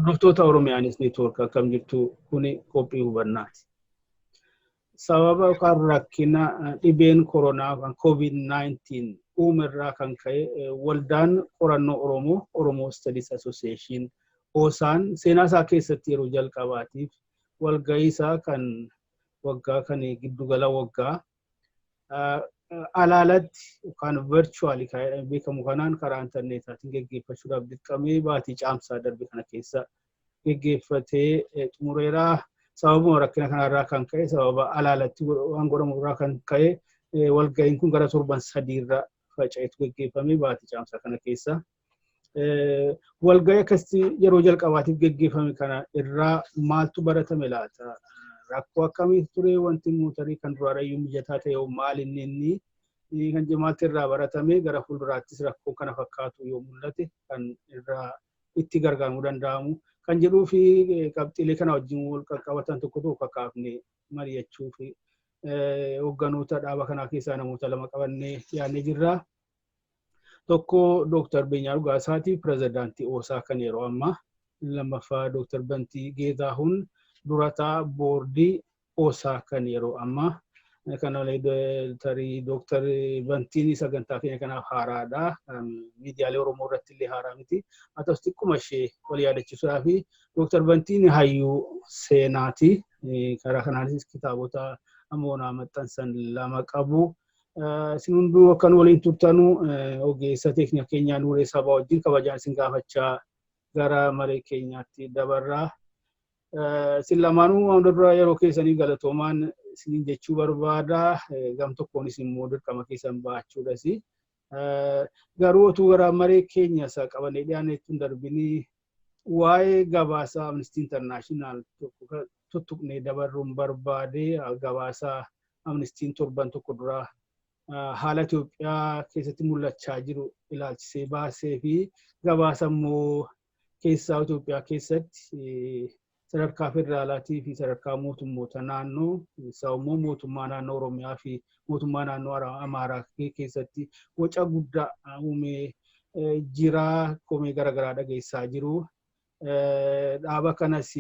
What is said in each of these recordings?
Hordoftoota Oromiyaanis Network, akkam jirtu? Kuni qophii hubannaati. Sababa yookaan rakkina dhibeen koronaa yookaan COVID-19 uumerraa kan ka'e, waldaan qorannoo Oromoo, Oromo Studies Association, OSAn, seenaa isaa keessatti yeroo jalqabaatiif walgahii isaa kan waggaa, kan giddugala waggaa, alaalatti yookaan virtually kan jedhamee beekamu kanaan karaa intarneetaatiin geggeeffachuudhaaf dirqamee baatii Caamsaa darbe kana keessa geggeeffatee xumureeraa. Sababuma rakkina kanarraa kan ka'e, sababa alaalatti waan godhamu irraa kan ka'e, walga'iin kun gara torban 3rra faca'etu geggeeffame baatii Caamsaa kana keessa. Walga'ii akkasitti yeroo jalqabaatiif geggeeffame kana irraa maaltu baratame laata? Rakkoo akkamii ture? Wanti mootarii kan duraadha mijataa ta'e maal inni kan maaltu irraa baratame? Gara fuulduraattis rakkoo kana fakkaatu yoo mul'ate kan irraa itti gargaaramuu danda'amu kan jedhuu fi qabxiilee kana wajjin wal qaqqabatan tokko tokko kakaafne mari'achuu fi hoogganoota dhaaba kanaa keessaa namoota lama qabannee dhiyaannee jirra. Tokko Dooktar Beenyaa Dhugaasaati, pirezidaantii OSA kan yeroo ammaa. Lammaffaa Dooktar Bantii Geetaahuun, durataa boordii OSA kan yeroo ammaa. Kana malee tarii Dooktar Bantiin sagantaa keenya kanaaf haaraadha. Miidiyaalee Oromoo irratti illee haaraa miti. Haa ta'us, xiqquma ishee wal yaadachiisuudhaa fi Dooktar Bantiin hayyuu seenaati. Karaa kanaanis kitaabota amoonaa maxxansan lama qabu. Isin hunduu akkan waliin turtanu ogeessa teeknika keenyaa Nuuree Sabaa wajjin kabajaan isin gaafachaa gara maree keenyaatti dabarraa. Isin lamaanuu hunda dura yeroo keessanii galatoomaan isiniin jechuu barbaada. Gam tokkoonis immoo dirqama keessan ba'achuudhas. Garuu otuu gara maree keenya isa qabannee dhiyaannetti hin darbinii, waa'ee gabaasa Amnesty International tokko tuttuqnee dabarruun barbaade. Gabaasa Amnestiin torban tokko dura haala Itoophiyaa keessatti mul'achaa jiru ilaalchisee baasee fi gabaasa immoo keessaa Itoophiyaa keessatti sadarkaa federaalaatii fi sadarkaa mootummoota naannoo isaa immoo mootummaa naannoo Oromiyaa fi mootummaa naannoo Amaaraa keessatti waca guddaa uumee jira, komee garaagaraa dhageessaa jiru. Dhaaba kanas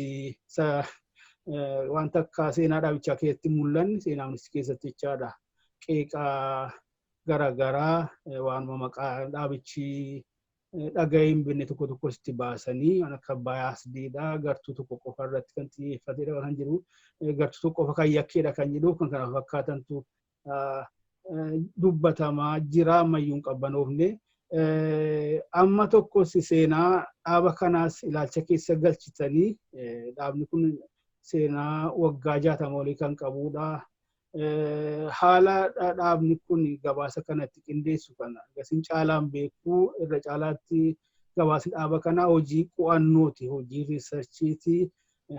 wanta akka seenaa dhaabichaa keessatti mul'anne, seenaa Amnesty keessatti jechaadha. Qeeqaa garaagaraa waanuma maqaa dhaabichi dhaga'ee hin beekne tokko tokkos itti baasanii, waan akka biasediidha, gartuu tokko qofa irratti kan xiyyeeffatedha kan jiru, gartuu tokko qofa kan yakkeedha kan jedhu, kan kana fakkaatantu dubbatamaa jira. Ammayyuu hin qabbanoofne. Amma tokkos seenaa dhaaba kanaas ilaalcha keessa galchitanii, dhaabni kun seenaa waggaa 60 olii kan qabudha. Haala dhaabni kun gabaasa kanatti qindeessu kana gasin caalaan beekuu, irra caalaatti gabaasni dhaaba kanaa hojii qo'annooti, hojii researchiiti.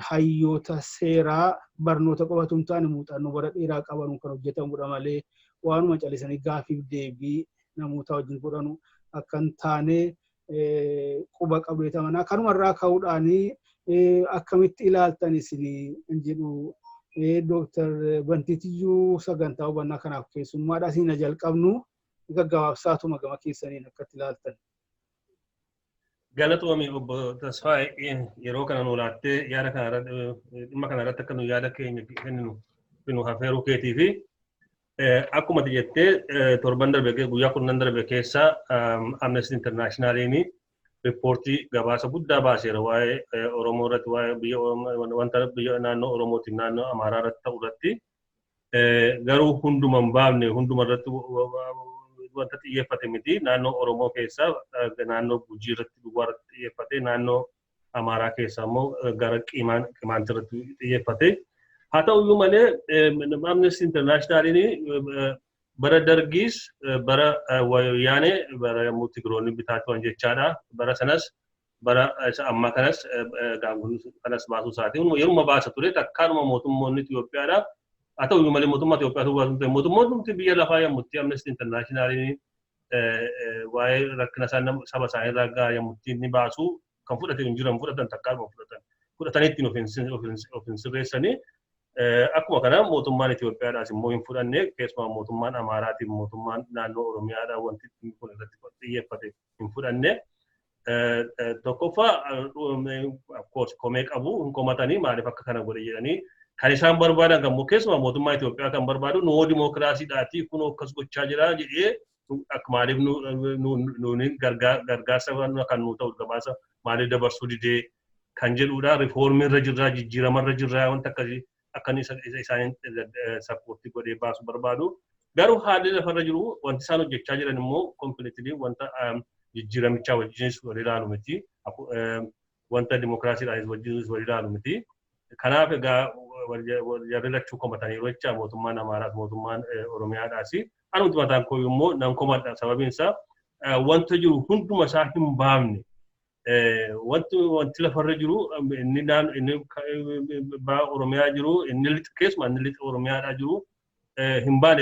Hayyoota seeraa barnoota qofatu hin taane muuxannoo bara dheeraa qabanuun kan hojjetamudha malee waanuma calisanii gaafiif deebii namoota wajjin godhanu akka hin taane quba qabdu jedhamana. Kanumarraa ka'uudhaanii akkamitti ilaaltan isin jedhu? Dooktar Bantiitiyyuu sagantaa hubannaa kanaaf keessummaadha. Isin jalqabnu, gaggabaabsaatuma gama keessaniin akkatti ilaaltan. Galatoomi, obbo Tasfaayee, yeroo kana nu laattee yaada kana dhimma kana irratti akka nu yaada keenya kenninu nu hafeeruu keetii fi akkuma ati jettee, torban darbe, guyyaa 10 darbe keessa Amnesty Internationaliin riippoortii gabaasa guddaa baaseera waa'ee Oromoo irratti, waa'ee biyya wanta biyya naannoo Oromootiin naannoo Amaaraa irratti ta'u irratti. Garuu hunduma hin baafne, hunduma irratti wanta xiyyeeffate miti. Naannoo Oromoo keessaa naannoo Gujii irratti duwwaa irratti xiyyeeffate, naannoo Amaaraa keessaa immoo gara Qimaanti irratti xiyyeeffate. Haa ta'u iyyuu malee, Amnesty Internationaliin bara Dargiis, bara Wayyaanee, bara yommuu Tigiroonni bitaa turan jechaadha. Bara sanas, bara isa ammaa kanas, kanas baasuu isaati. Yeruma baasa ture takkaanuma mootummoonni Itoophiyaadha. Haa ta'u iyyuu malee, mootummaa Itoophiyaatu baasu ture. Mootummoonni biyya lafaa yommuu itti Amnesty Internationaliin waa'ee rakkina isaan saba isaanii irraa gahaa yommuu itti inni baasu kan fudhate hin jiran, fudhatan takkaanuma fudhatan. Fudhatanii ittiin of hin sirreessanii. Akkuma kana mootummaan Itoophiyaadhaas immoo hin fudhanne. Keessumaa mootummaan Amaaraatiin mootummaan naannoo Oromiyaadhaa wanti kun irratti xiyyeeffate hin fudhanne. Tokkoffaa, of course, komee qabu, hin komatanii, maaliif akka kana godhe jedhanii. Kan isaan barbaadan kan keessumaa mootummaa Itoophiyaa kan barbaadu nuu dimookiraasiidhaati, kun akkas gochaa jira jedhee akka maaliif nuuni gargaarsa kan nu ta'u gabaasa maaliif dabarsuu didee kan jedhudha. Rifoormii irra jirraa, jijjiirama irra jirraa, wanta akkasii akka isaan support godhee baasuu barbaadu. Garuu haalli lafarra jiru, wanti isaan hojjechaa jiran immoo completely wanta jijjiiramichaa wajjinis wal ilaalu miti. Wanta dimookiraasiidhaanis wajjinis wal ilaalu miti. Kanaaf egaa jarri lachuu komataniiru jecha, mootummaan Amaaraas mootummaan Oromiyaadhaas. Anumti mataan koo immoo nan komadha, sababiin isaa wanta jiru hunduma isaa hin baafne. Wanti lafarra jiru, inni inni baha Oromiyaa jiru, inni keessumaa inni lixa Oromiyaadhaa jiru hin baane,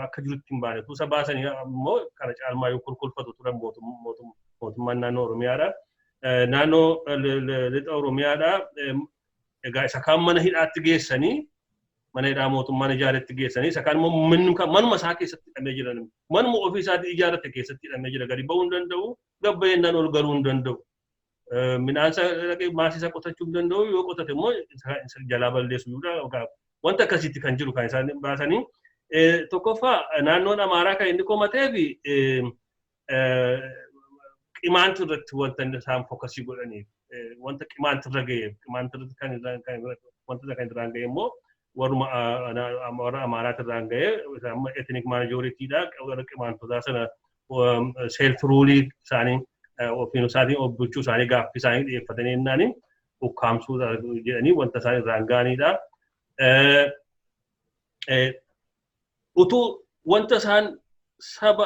akka jirutti hin baane. Tuusa baasanii immoo kana caalmaa yoo kulkulfatu turan mootummaan naannoo Oromiyaadha. Naannoo lixa Oromiyaadhaa egaa isa kaan mana hidhaatti geessanii, mana hidhaa mootummaan ijaaretti geessanii, isa kaan immoo manuma isaa keessatti hidhamee jira. Manuma ofii isaatii ijaarrate keessatti hidhamee jira. Gadi ba'uu hin danda'u, gabbayeennaan ol galuu hin danda'u. Midhaan isaa dhaqee maasii isaa qotachuu hin danda'u, yoo qotate immoo jalaa balleessuudha. Wanta akkasiitti kan jiru kan isaan baasanii. Tokkoffaa, naannoon Amaaraa kan inni komatee fi Qimaanti irratti wanta isaan focus godhaniif, wanta Qimaanti irra ga'eef, Qimaanti irratti kan wanta kan irraan ga'e immoo warruma warra Amaaraati irraan ga'e. Amma ethnic majoritydha, warra Qimaantotaa sana self rule isaanii, ofiin isaatiin of bulchuu isaanii gaaffii isaanii dhiyeeffatanii jennaani ukkaamsuu jedhanii wanta isaan irraan ga'anidha. Utuu wanta isaan saba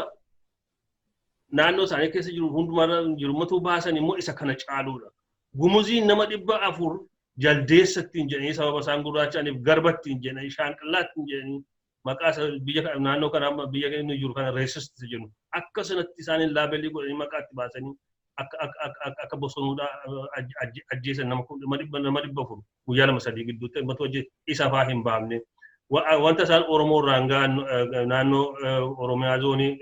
naannoo isaanii keessa jiru hundumaa jirumatu baasan immoo isa kana caaluudha. Gumuziin nama 400 jaldeessattiin jedhanii, sababa isaan gurraachaniif garbattiin jedhanii, shaanqillaattiin jedhanii, maqaa biyya naannoo kana biyya inni jiru kana racist jennu akka sanatti isaaniin label godhanii maqaa itti baasanii akka bosonuudhaa ajjeesan, nama 400 guyyaa 2-3 gidduutti ummata isa faa hin baafne. Wanta isaan Oromoo irraan ga'an naannoo Oromiyaa zoonii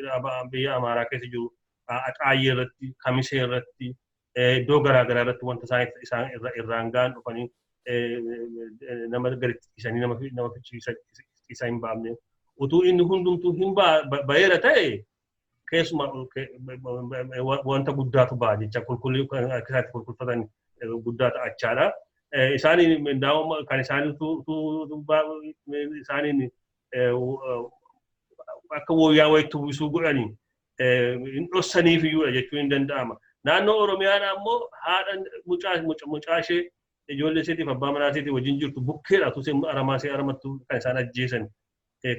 biyya Amaaraa keessa jiru Axaayyee irratti, Kamisee irratti, iddoo garaa garaa irratti wanta isaan irraan ga'an dhufanii nama gadi dhiisanii nama fichiisaa hin baafne. Utuu inni hundumtuu hin baheera ta'e keessumaa wanta guddaatu ba'a jecha, qulqullii akka isaatti qulqulfatan guddaa ta'achaadha. Isaaniin kan isaaniin akka wayyaa wayitti uwwisuu godhanii hin dhossaniif iyyuudha jechuun hin danda'ama. Naannoo Oromiyaadhaa immoo haadha mucaa ishee, ijoollee isheetiif abbaa manaa isheetii wajjin jirtu bukkeedha tusee aramaa ishee aramattu kan isaan ajjeesan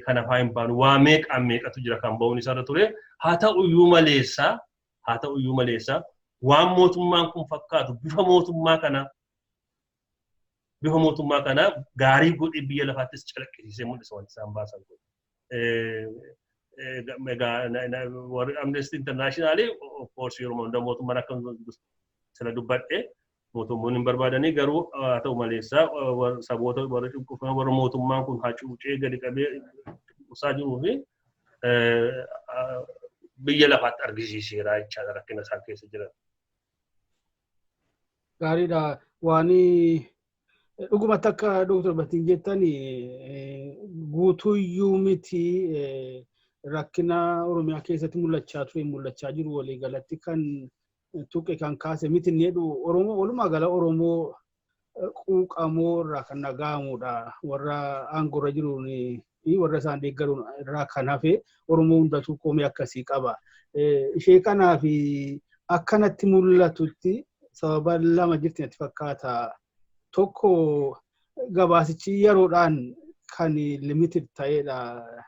kana faa hin baanu. Waa meeqaan meeqatu jira kan ba'uun isarra ture. Haa ta'u iyyuu maleessa, waan mootummaan kun fakkaatu, bifa mootummaa kana gaarii godhee biyya lafaattis calaqqisiisee mul'isa wanti isaan baasan kun. Egaa warri Amnesty International, of course, yeroo hunda mootummaan akka sila dubbadhe mootummoonni hin barbaadanii, garuu haa ta'u maleessa saboota warra cunqurfaman, warra mootummaan kun hacuucee gadi qabee cunqursaa jiruu fi biyya lafaatti argisiiseera jechaadha rakkina isaan keessa jiran. Gaariidha. Waan dhugumatti akka Dooktar Batiin jettan guutuyyuu miti, rakkina Oromiyaa keessatti mul'achaa ture, mul'achaa jiru waliigalatti kan tuqe, kan kaase miti inni jedhu. Oromoo walumaa gala Oromoo quuqamoo irraa kan dhaga'amudha. Warra aangoorra jiruun fi warra isaan deeggaruun irraa kan hafe Oromoo hundatu komee akkasii qaba. Ishee kanaaf akkanatti mul'atutti sababa lama jirti natti fakkaata. Tokko, gabaasichi yeroodhaan kan limited ta'edha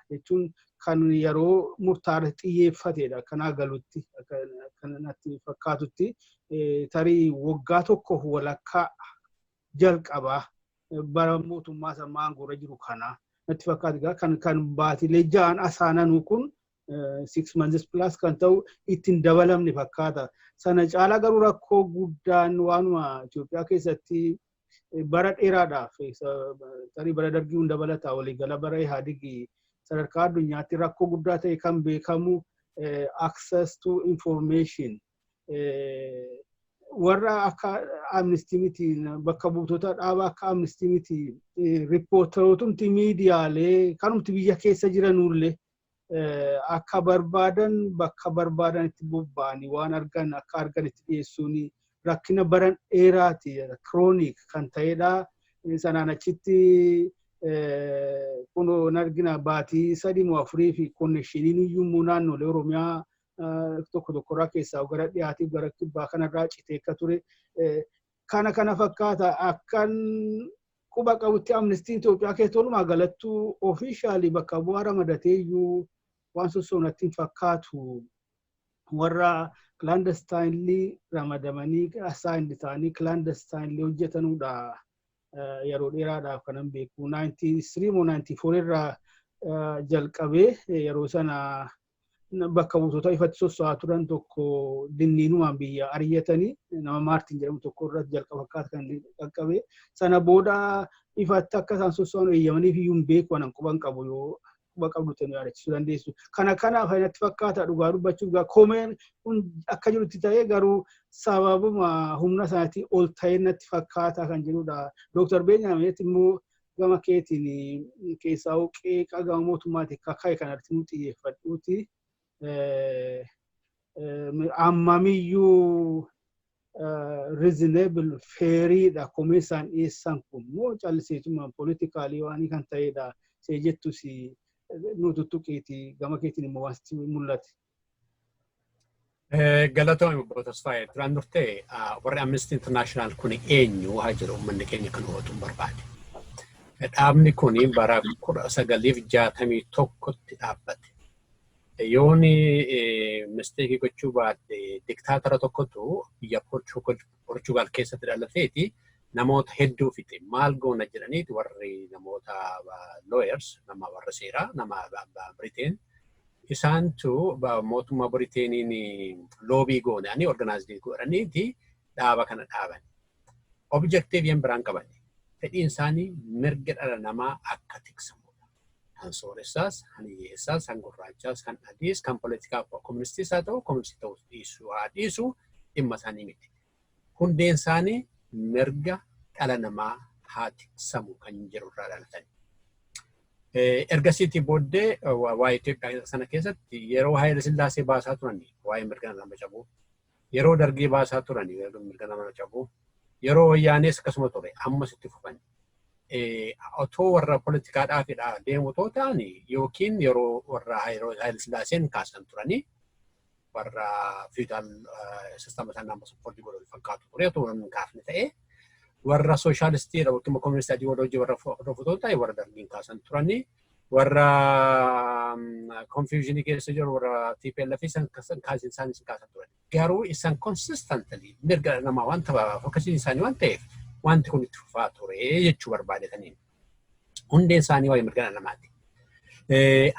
jechuun kan yeroo murtaa'aa xiyyeeffatedha kanaa galutti kan natti fakkaatutti, tarii waggaa tokkoof walakkaa jalqabaa bara mootummaa sammaa aangoorra jiru kana natti fakkaatu. Kan baatilee 6n asaananuu kun, 6 months plus kan ta'u ittiin dabalamne fakkaata. Sana caalaa garuu rakkoo guddaan waanuma Itoophiyaa keessatti bara dheeraadhaaf, tarii bara Dargii hunda dabalataa, waliigala bara Ihaadigii sadarkaa addunyaatti rakkoo guddaa ta'e kan beekamu access to information. Warra akka Amnesty miti, bakka buutota dhaabaa akka Amnesty miti, reporterootumti miidiyaalee kanumti biyya keessa jiranullee akka barbaadan bakka barbaadan itti bobba'anii waan argan akka argan itti dhiyeessuun rakkina baran dheeraati, chronic kan ta'edha. Sanaan achitti kunoo argina, baatii 3 moo 4 fi connectioniin iyyuu immoo naannolee Oromiyaa tokko tokkorraa keessaa gara dhiyaatiif gara kibbaa kanarraa citee akka ture. Kana kana fakkaata. Akkan quba qabutti Amnestiin Itoophiyaa keessa walumaa galattuu officially bakka bu'aa ramadatee iyyuu waan sossoonatti hin fakkaatu. Warra clandestinely ramadamanii, assigned ta'anii clandestinely hojjetanudha yeroo dheeraadhaaf kanan beeku. 93 moo 94 irraa jalqabee yeroo sana bakka buutota ifatti sosso'aa turan tokko dinniinumaan biyya ariyyatanii, nama Maartin jedhamu tokko irratti jalqaba fakkaata kan qaqqabe. Sana booda ifatti akka isaan sosso'an eeyyamaniif iyyuu hin beeku, anan quban qabu. Yoo quba qabdu ta'e yaadachiisuu dandeessu. Kana kanaaf natti fakkaata. Dhugaa dubbachuuf komeen kun akka jirutti ta'ee, garuu sababuma humna isaatii ol ta'ee natti fakkaata kan jedhudha. Dooktar Beenyaameet immoo gama keetiin keessaa qeeqa gama mootummaatiin kaka'e kanatti nu xiyyeeffadhuuti. Ammamiyyuu reasonable, fairiidha komee isaan dhiyeessan kun moo calliseetuma politically waan kan ta'edha see jettus nu tuttuqiiti, gama keetiin immoo waan sitti mul'ate. Galatoomii, obbo Tasfaayee. Duraan durtee warri Amnesty International kun eenyu haa jedhu, uummanni keenya kan hubatu hin barbaade. Dhaabni kun bara 1961tti dhaabbate. Yooni mistake gochuu baadhe, diktaatara tokkotu biyya Portugal keessatti dhalateeti namoota hedduu fixe. Maal goona jedhaniiti warri namoota lawyers, nama warra seeraa, nama Britain, isaantu mootummaa Briteeniin lobby goonanii, organize godhaniiti dhaaba kana dhaaban. Objectiveiin biraan qaban. Fedhiin isaanii mirga dhala namaa akka tiksamudha. Kan sooressaas, kan hiyyeessaas, kan gurraachaas, kan adiis, kan poolitikaa koministiis haa ta'u, koministii ta'uu dhiisuu haa dhiisu, dhimma isaanii miti. Hundeen isaanii mirga dhala namaa haa tiksamu kan jedhu irraa dhalatan. Ergasiitii booddee waa'ee Itoophiyaa sana keessatti yeroo Haayila Sillaasee baasaa turan waa'ee mirga nama cabuu, yeroo Dargii baasaa turan mirga nama cabuu, yeroo Wayyaanees akkasuma ture, ammas itti fufan. Otoo warra poolitikaadhaafidha deemu otoo ta'an, yookiin yeroo warra Haayila Sillaaseen kaasan turanii warra feudal systema isaan nama support godhu fakkaatu ture otoo hin kaafne ta'e, warra sooshaalistiidha yookiin kooministii adii warra hojii warra hordofuu ta'e, warra Dargiin kaasan turanii, warra confusionii keessa jiru, warra TPLF isaan kaasan isaanis kaasan turan. Garuu isaan consistently mirga namaa waan focusiin isaanii waan ta'eef wanti kun itti fufaa ture jechuu barbaadetaniin. Hundeen isaanii waa'ee mirga namaati.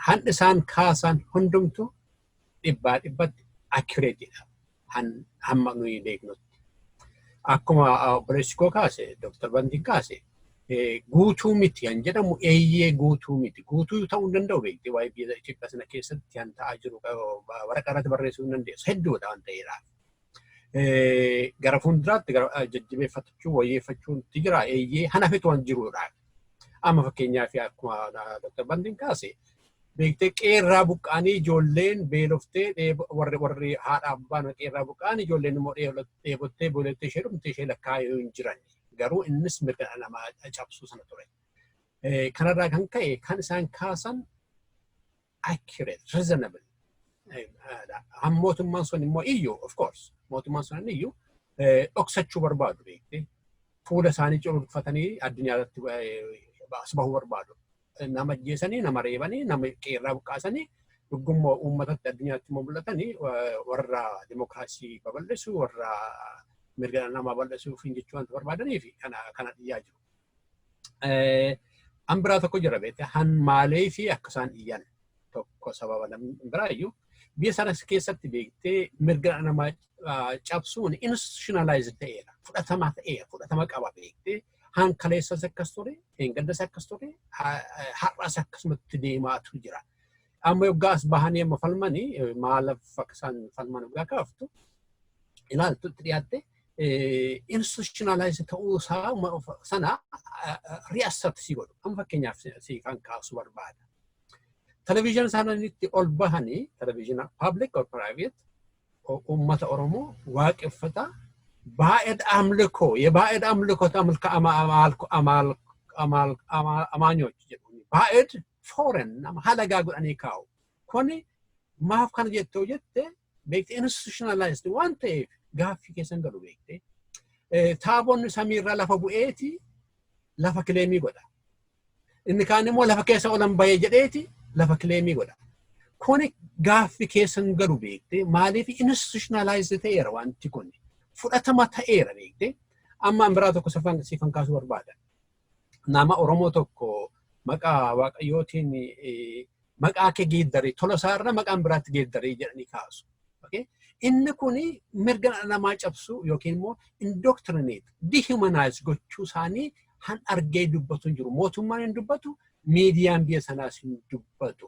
Hanni isaan kaasan hundumtu dhibbaa dhibbatti accuratedha. Hamma nuyi beeknutti. Akkuma obboleessi koo kaase, Dr. Bantiin kaase, guutuu miti kan jedhamu, eeyyee, guutuu miti. Guutuu ta'uu hin danda'u, beekte, waa'ee biyya Itoophiyaa sana keessatti kan ta'aa jiru waraqaa irratti barreessuu hin dandeessu. Hedduudha waan ta'eedhaaf. Gara fuulduraatti gara jajjabeeffachuu, wayyeeffachuun jira, eeyyee, hanafitu waan jirudha. Amma fakkeenyaaf akkuma Dr. Bantiin kaase, beektee, qeerraa buqqaanii ijoolleen beeloftee, warri haadha abbaan qeerraa buqqaan, ijoolleen immoo dheebottee beeloftee ishee dhumte ishee lakkaa'ee hin jiran. Garuu innis mirga dhala namaa cabsuu sana ture. Kanarraa kan ka'e kan isaan kaasan accurate, reasonable. Mootummaan sun immoo iyyuu, of course, mootummaan sun iyyuu dhoksachuu barbaadu, beekte. Fuula isaanii cululfatanii addunyaa irratti as bahuu barbaadu. Nama ajjeesanii, nama reebanii, nama qeerraa buqqaasanii, dhugummaa uummatatti addunyaatti immoo mul'atanii warra dimokiraasii babal'isu, warra mirga namaa bal'isuuf jechuu wanta barbaadaniif kana dhiyyaa jiru. An biraa tokko jira, beekte, han maalee fi akka isaan iyyan tokko sababa biraa iyyuu biyya sana keessatti, beektee, mirga namaa cabsuun institutionalized ta'eera, fudhatama ta'eera, fudhatama qaba, beektee. Han kaleessas akkas ture, eengaddas akkas ture, har'as akkasumatti deemaatu jira. Amma yoggaa as bahanii amma falmanii maalaaf akka isaan falman yoggaa kaaftu ilaaltu itti dhiyaatte Institutionalize ta'uu isaa sana reassert si godhu. Amma fakkeenyaaf si kan kaasu barbaada. Televezyiina isaaniitti ol bahanii, televezyiina public or private, uummata Oromoo waaqeffata ባዕድ አምልኮ የባዕድ አምልኮ አማኞች jedhu, ባዕድ foreign nama halagaa godhanii kaa'u. Kuni maaf kana jettee jette beekte, institutionalized waan ta'eef gaaffii keessan galu beekte. Taabonni samiirraa lafa bu'eeti lafa claim godha. Inni kaan immoo lafa keessa olan bahee jedheeti lafa claim godha. Kuni gaaffii keessan galu beekte, maaliif institutionalized ta'eera, wanti kun fudhatama ta'eera beekte. Amma biraa tokko siifan kaasuu barbaada. Nama Oromoo tokko maqaa Waaqayyootiin maqaa kee geeddarii, tola isaarra maqaan biraatti geeddarii jedhanii kaasu. Inni kuni mirga dhala namaa cabsu yookiin immoo indoctrinate, dehumanize gochuu isaanii han argee dubbatu hin jiru. Mootummaan hin dubbatu, miidiyaan biyya sanaas hin dubbatu.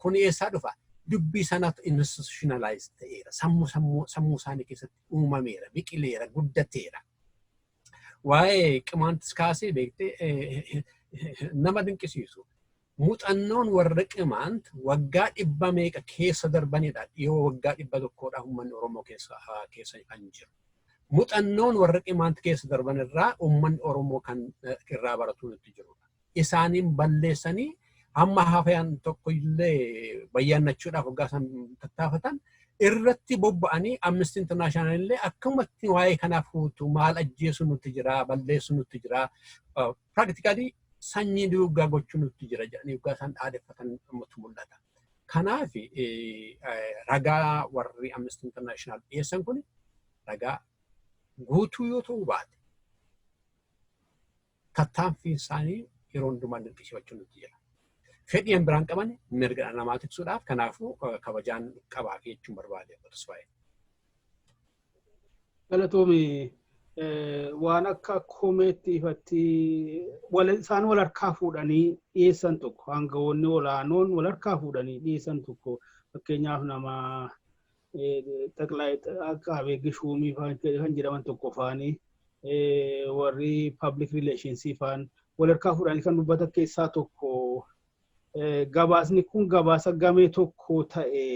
Kun eessaa dhufa? Dubbii sanatu institutionalize ta'eera. Sammuu isaanii keessatti uumameera, biqileera, guddateera. Waa'ee Qimaantis kaasee beektee nama dinqisiisu. Muuxannoon warra Qimaant waggaa dhibba meeqa keessa darbanidha. Dhiyoo waggaa 100dha uummanni Oromoo keessa kan jiru. Muuxannoon warra Qimaant keessa darban irraa uummanni Oromoo kan irraa baratu nutti jirudha. Isaaniin balleessanii hamma hafeen tokko illee bayyaannachuudhaaf waggaa isaan tattaafatan irratti bobba'anii, Amnesty International illee akkamatti waa'ee kanaaf huutu maal ajjeesu nutti jira, balleessu nutti jira, practically sanyii duugaa gochuu nutti jira jedhanii waggaa isaan dhaadeffatan nutti mul'ata. Kanaaf ragaa warri Amnesty International dhiyeessan kun ragaa guutuu yoo ta'uu baate, tattaaffii isaanii yeroo hundumaa dinqisiifachuu nutti jira. Fedhii biraan qaban mirga dhala namaa tiksuudhaaf, kanaafuu kabajaan qabaa fi jechuun barbaade, Tasfaayee. Galatoomi. Waan akka komeetti ifatti isaan wal harkaa fuudhanii dhiyeessan tokko, aangawoonni olaanoon wal harkaa fuudhanii dhiyeessan tokko, fakkeenyaaf nama ጠቅላይ አቃቤ shuumii kan jedhaman tokko faanii, warri public relations faan wal harkaa fuudhanii kan dubbatan keessaa tokko, gabaasni kun gabaasa gamee tokko ta'e,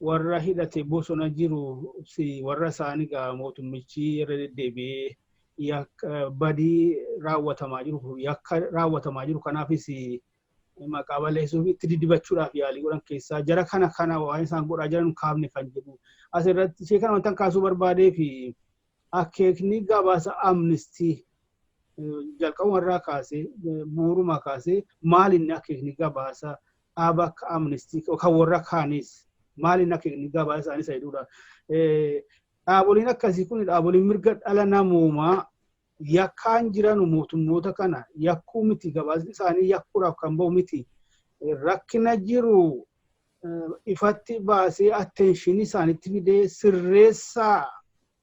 warra hidhate bosona jiru warra isaanii gaa mootummichi irra deddeebi'ee badii raawwatamaa jiru, yakka raawwatamaa jiru kanaafis maqaa balleessuuf itti diddibachuudhaaf yaalii godhan keessaa jara kana waan isaan godhaa jiran kaafne kan jedhu. Asirratti ishee kana wantan kaasuu barbaadee fi akeekni gabaasa Amnesty jalqabumarraa kaasee, bu'uurumaa kaasee, maal inni akeekni gabaasa dhaaba akka Amnesty kan warra kaanis, maal inni akeekni gabaasa isaanii isa jedhudha. Dhaaboliin akkasii kun, dhaaboliin mirga dhala namoomaa, yakkaan jiran mootummoota kana yakkuu miti, gabaasni isaanii yakkuudhaaf kan ba'u miti. Rakkina jiru ifatti baasee attention isaanitti fidee, sirreessaa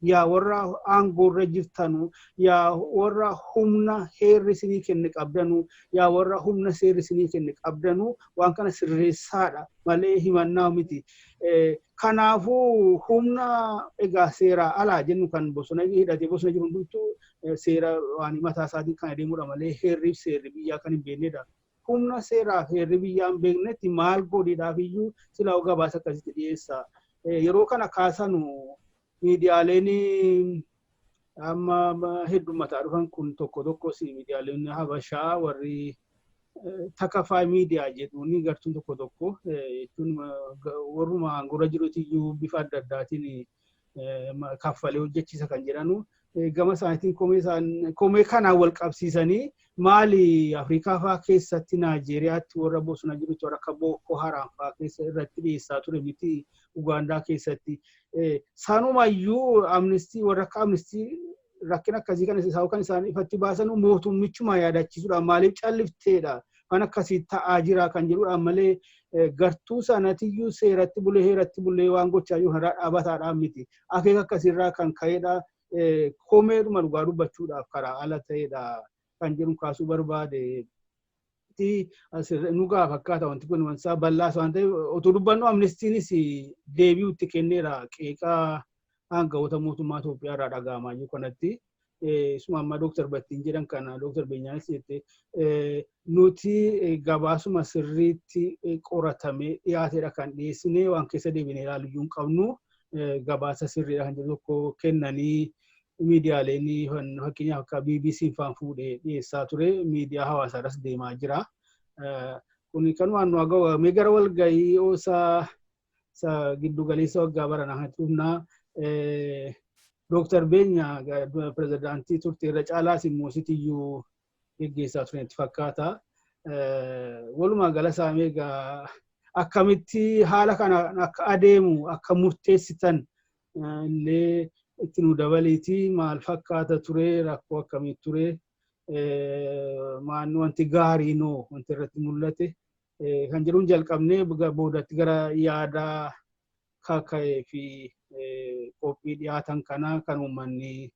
yaa warra aangoorra jirtanu, yaa warra humna heerri isinii kenne qabdanu, yaa warra humna seerri isinii kenne qabdanu, waan kana sirreessaadha malee himannaa miti. Kanaafuu humna egaa seeraa alaa jennu kan bosona hidhatee bosona jiru hundumtuu seera waan mataa isaatiin kan adeemudha malee heerriif seerri biyyaa kan hin beeknedha. Humna seeraaf heerri biyyaa hin beeknetti maal godhiidhaaf iyyuu silaa gabaasa akkasitti dhiyeessa. Yeroo kana kaasanu miidiyaaleen amma heddummataa dhufan kun tokko tokkos, miidiyaaleen Habashaa warri takafaa miidiyaa jedhuun gartuun tokko tokko jechuun warruma aangorra jirutti iyyuu bifa adda addaatiin kaffalee hojjechiisa kan jedhanu, gama isaaniitiin komee kanaan wal qabsiisanii, maali Afrikaa fa'aa keessatti, Naajeeriyaatti warra bosona jirutti, warra akka Boko Haram fa'aa keessa irratti dhiyeessaa ture miti, Ugaandaa keessatti. Sanumayyuu Amnesty, warra akka Amnesty, rakkina akkasii kana isaa kan isaan ifatti baasan mootummichuma yaadachiisuudhaan, maaliif callifteedha, waan akkasii ta'aa jira kan jedhudha malee, gartuu sanatiyyuu seeratti bulee heeratti bulee waan gochaa jiru irraa dhaabataadhaan miti. Akeeka akkasiirraa kan ka'edha. Komeedhuma dhugaa dubbachuudhaaf karaa ala ta'edha kan jedhu kaasuu barbaade. Nu gaa fakkaata wanti kun wansaa bal'aas waan ta'eef otoo dubbannu, Amnestynis deebii itti kenneera qeeqaa. Aangawoota mootummaa Itoophiyaa irraa dhaga'amaa jiru kanatti, isuma amma Dooktar Battiin jedhan kana, Dooktar Beenyaanis jette, nuti gabaasuma sirriitti qoratamee dhiyaateedha kan dhiyeessine, waan keessa deebinee ilaaluu hin qabnu, gabaasa sirriidha kan jedhu tokko kennanii, miidiyaaleen fakkeenyaaf akka BBC faan fuudhee dhiyeessaa ture, miidiyaa hawaasaarras deemaa jira. Kuni kanumaan nu agawamee gara walgahii OSA giddu galeessa waggaa baranaa kanatti dhufnaa. Dooktar Beenya, pirezidaantii turte, irra caalaas immoo sitiyyuu geggeessaa ture itti fakkaata. Walumaa gala saamee egaa akkamitti haala kana akka adeemu akka murteessitan illee itti nu dabaliiti. Maal fakkaata ture? Rakkoo akkamii ture? Maan wanti gaarii noo wanti irratti mul'ate kan jedhuun jalqabnee, boodatti gara yaada kaka'ee fi qophii dhiyaatan kana kan uummanni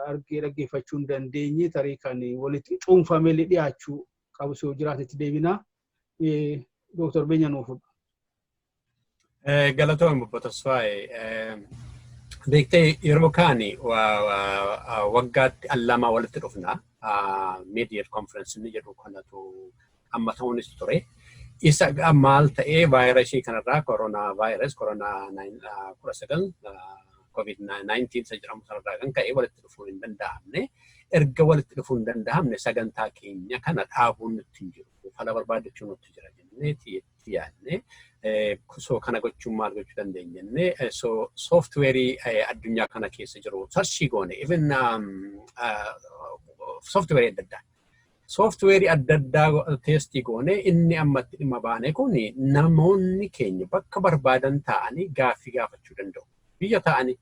argee dhaggeeffachuu hin dandeenye, tarii kan walitti cuunfamee dhiyaachuu qabu yoo jiraatetti deebina. Dooktar Beenya, nuu fudha. Galatoon, Obbo Tasfaayee. Beektee, yeroo kaani waggaatti al lama walitti dhufna. Mid-year conference inni jedhu kanatu amma ta'uunis ture. Isa maal ta'ee, vaayirasii kanarraa, koronaa vaayirasi, koronaa 19, COVID-19 isa jedhamu sanarraa kan ka'e walitti dhufuu hin danda'amne. Erga walitti dhufuu hin danda'amne, sagantaa keenya kana dhaabuun nutti hin jiru. Fala barbaadachuu nutti jira jennee itti yaadne. So kana gochuun maal gochuu dandeenya jennee, so softwareii addunyaa kana keessa jiru search goone, even softwareii adda addaa. Softwareii adda addaa test goone. Inni ammatti dhimma baane kun namoonni keenya bakka barbaadan ta'anii gaaffii gaafachuu danda'u. Biyya ta'anii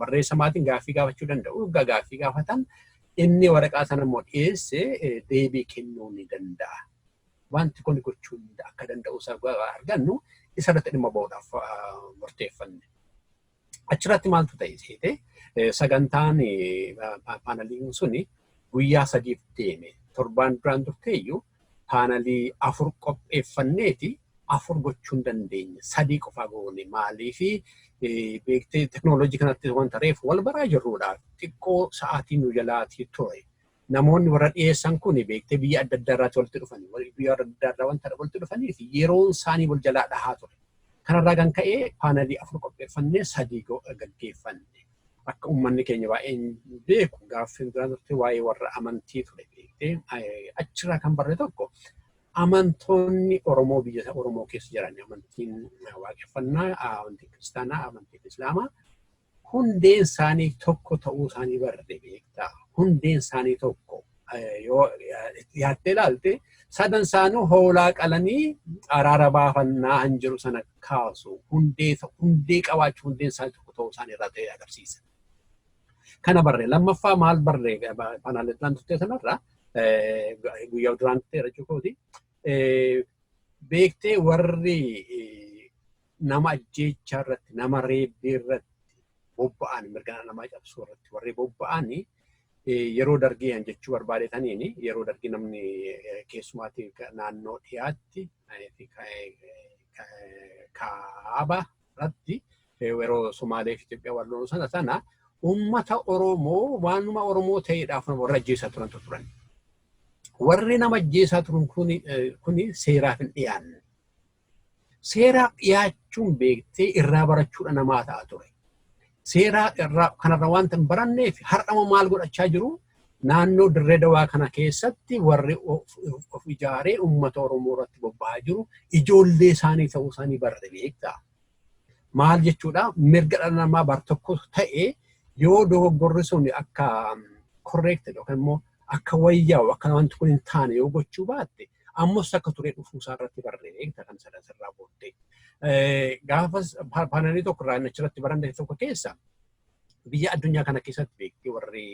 barreessamaatiin gaaffii gaafachuu danda'u. Gaaffii gaafatan, inni waraqaa sana immoo dhiyeesse deebii kennuu ni danda'a. Wanti kun gochuu akka danda'u argannu isarratti dhimma ba'uudhaaf murteeffanne. Achirratti maaltu ta'e seete, sagantaan paaneliin suni guyyaa 3f deeme. Torbaan duraan turteeyyuu paanelii afur qopheeffanneeti, afur gochuu hin dandeenye. Sadii qofaa goone. Maaliifi beektee, teknooloojii kanatti wanta reefu wal baraa jirrudha. Xiqqoo sa'aatii nu jalaatii ture. Namoonni warra dhiyeessan kun, beektee, biyya adda addaa irraati walitti dhufanii, biyya adda addaa irraa wanta walitti dhufanii fi yeroon isaanii wal jalaa dhahaa ture. Kanarraa kan ka'e paanelii afur qopheeffannee sadii gaggeeffanne. Akka uummanni keenya baay'een beeku, gaaffii duraan turte waa'ee warra amantii ture, beektee, achirraa kan barre tokko, amantoonni Oromoo biyya Oromoo keessa jiran, amantiin waaqeffannaa, amantiin kiristaanaa, amantiin islaamaa hundeen isaanii tokko ta'uu isaanii barre, beektaa. Hundeen isaanii tokko yoo dhiyaattee ilaalte, sadan isaanuu hoolaa qalanii araara baafannaa hin jiru sana kaasu. Hundee qabaachuu, hundeen isaanii tokko ta'uu isaanii irraa ta'e agarsiisa. Kana barree. Lammaffaa maal barree? Paanaalee duraan turte sanarraa, guyyaa duraan turte jechuukooti. Beektee, warri nama ajjeechaa irratti, nama reebbii irratti bobba'an, mirga namaa cabsuu irratti warri bobba'an, yeroo dargii jechuu barbaadetaniin, yeroo dargii namni keessumaatti naannoo dhiyaatti kaaba irratti, yeroo Somaalee fi Itoophiyaa wal lolu sana uummata Oromoo waanuma Oromoo ta'eedhaaf warra ajjeesaa turantu turan. Warri nama ajjeesaa turan kuni seeraaf hin dhiyaanne. Seeraaf dhiyaachuun, beektee, irraa barachuudha namaa ta'a ture. Seeraa irraa kanarra wanta hin baranneef har'ama maal godhachaa jiru? Naannoo Dirree Dawaa kana keessatti warri of ijaaree uummata Oromoo irratti bobba'aa jiru ijoollee isaanii ta'uu isaanii barre, beektaa. Maal jechuudha, mirga dhala namaa bar tokko ta'e yoo dogoggorri sun akka corrected yookaan immoo akka wayyaa'u, akka wanti kun hin taane yoo gochuu baatte, ammas akka ture dhufuu isaa irratti barre, beektaa, kan sadan sirraa booddee. Gaafas paanelii tokko irraa achirratti baranne tokko keessa, biyya addunyaa kana keessatti, beektee, warri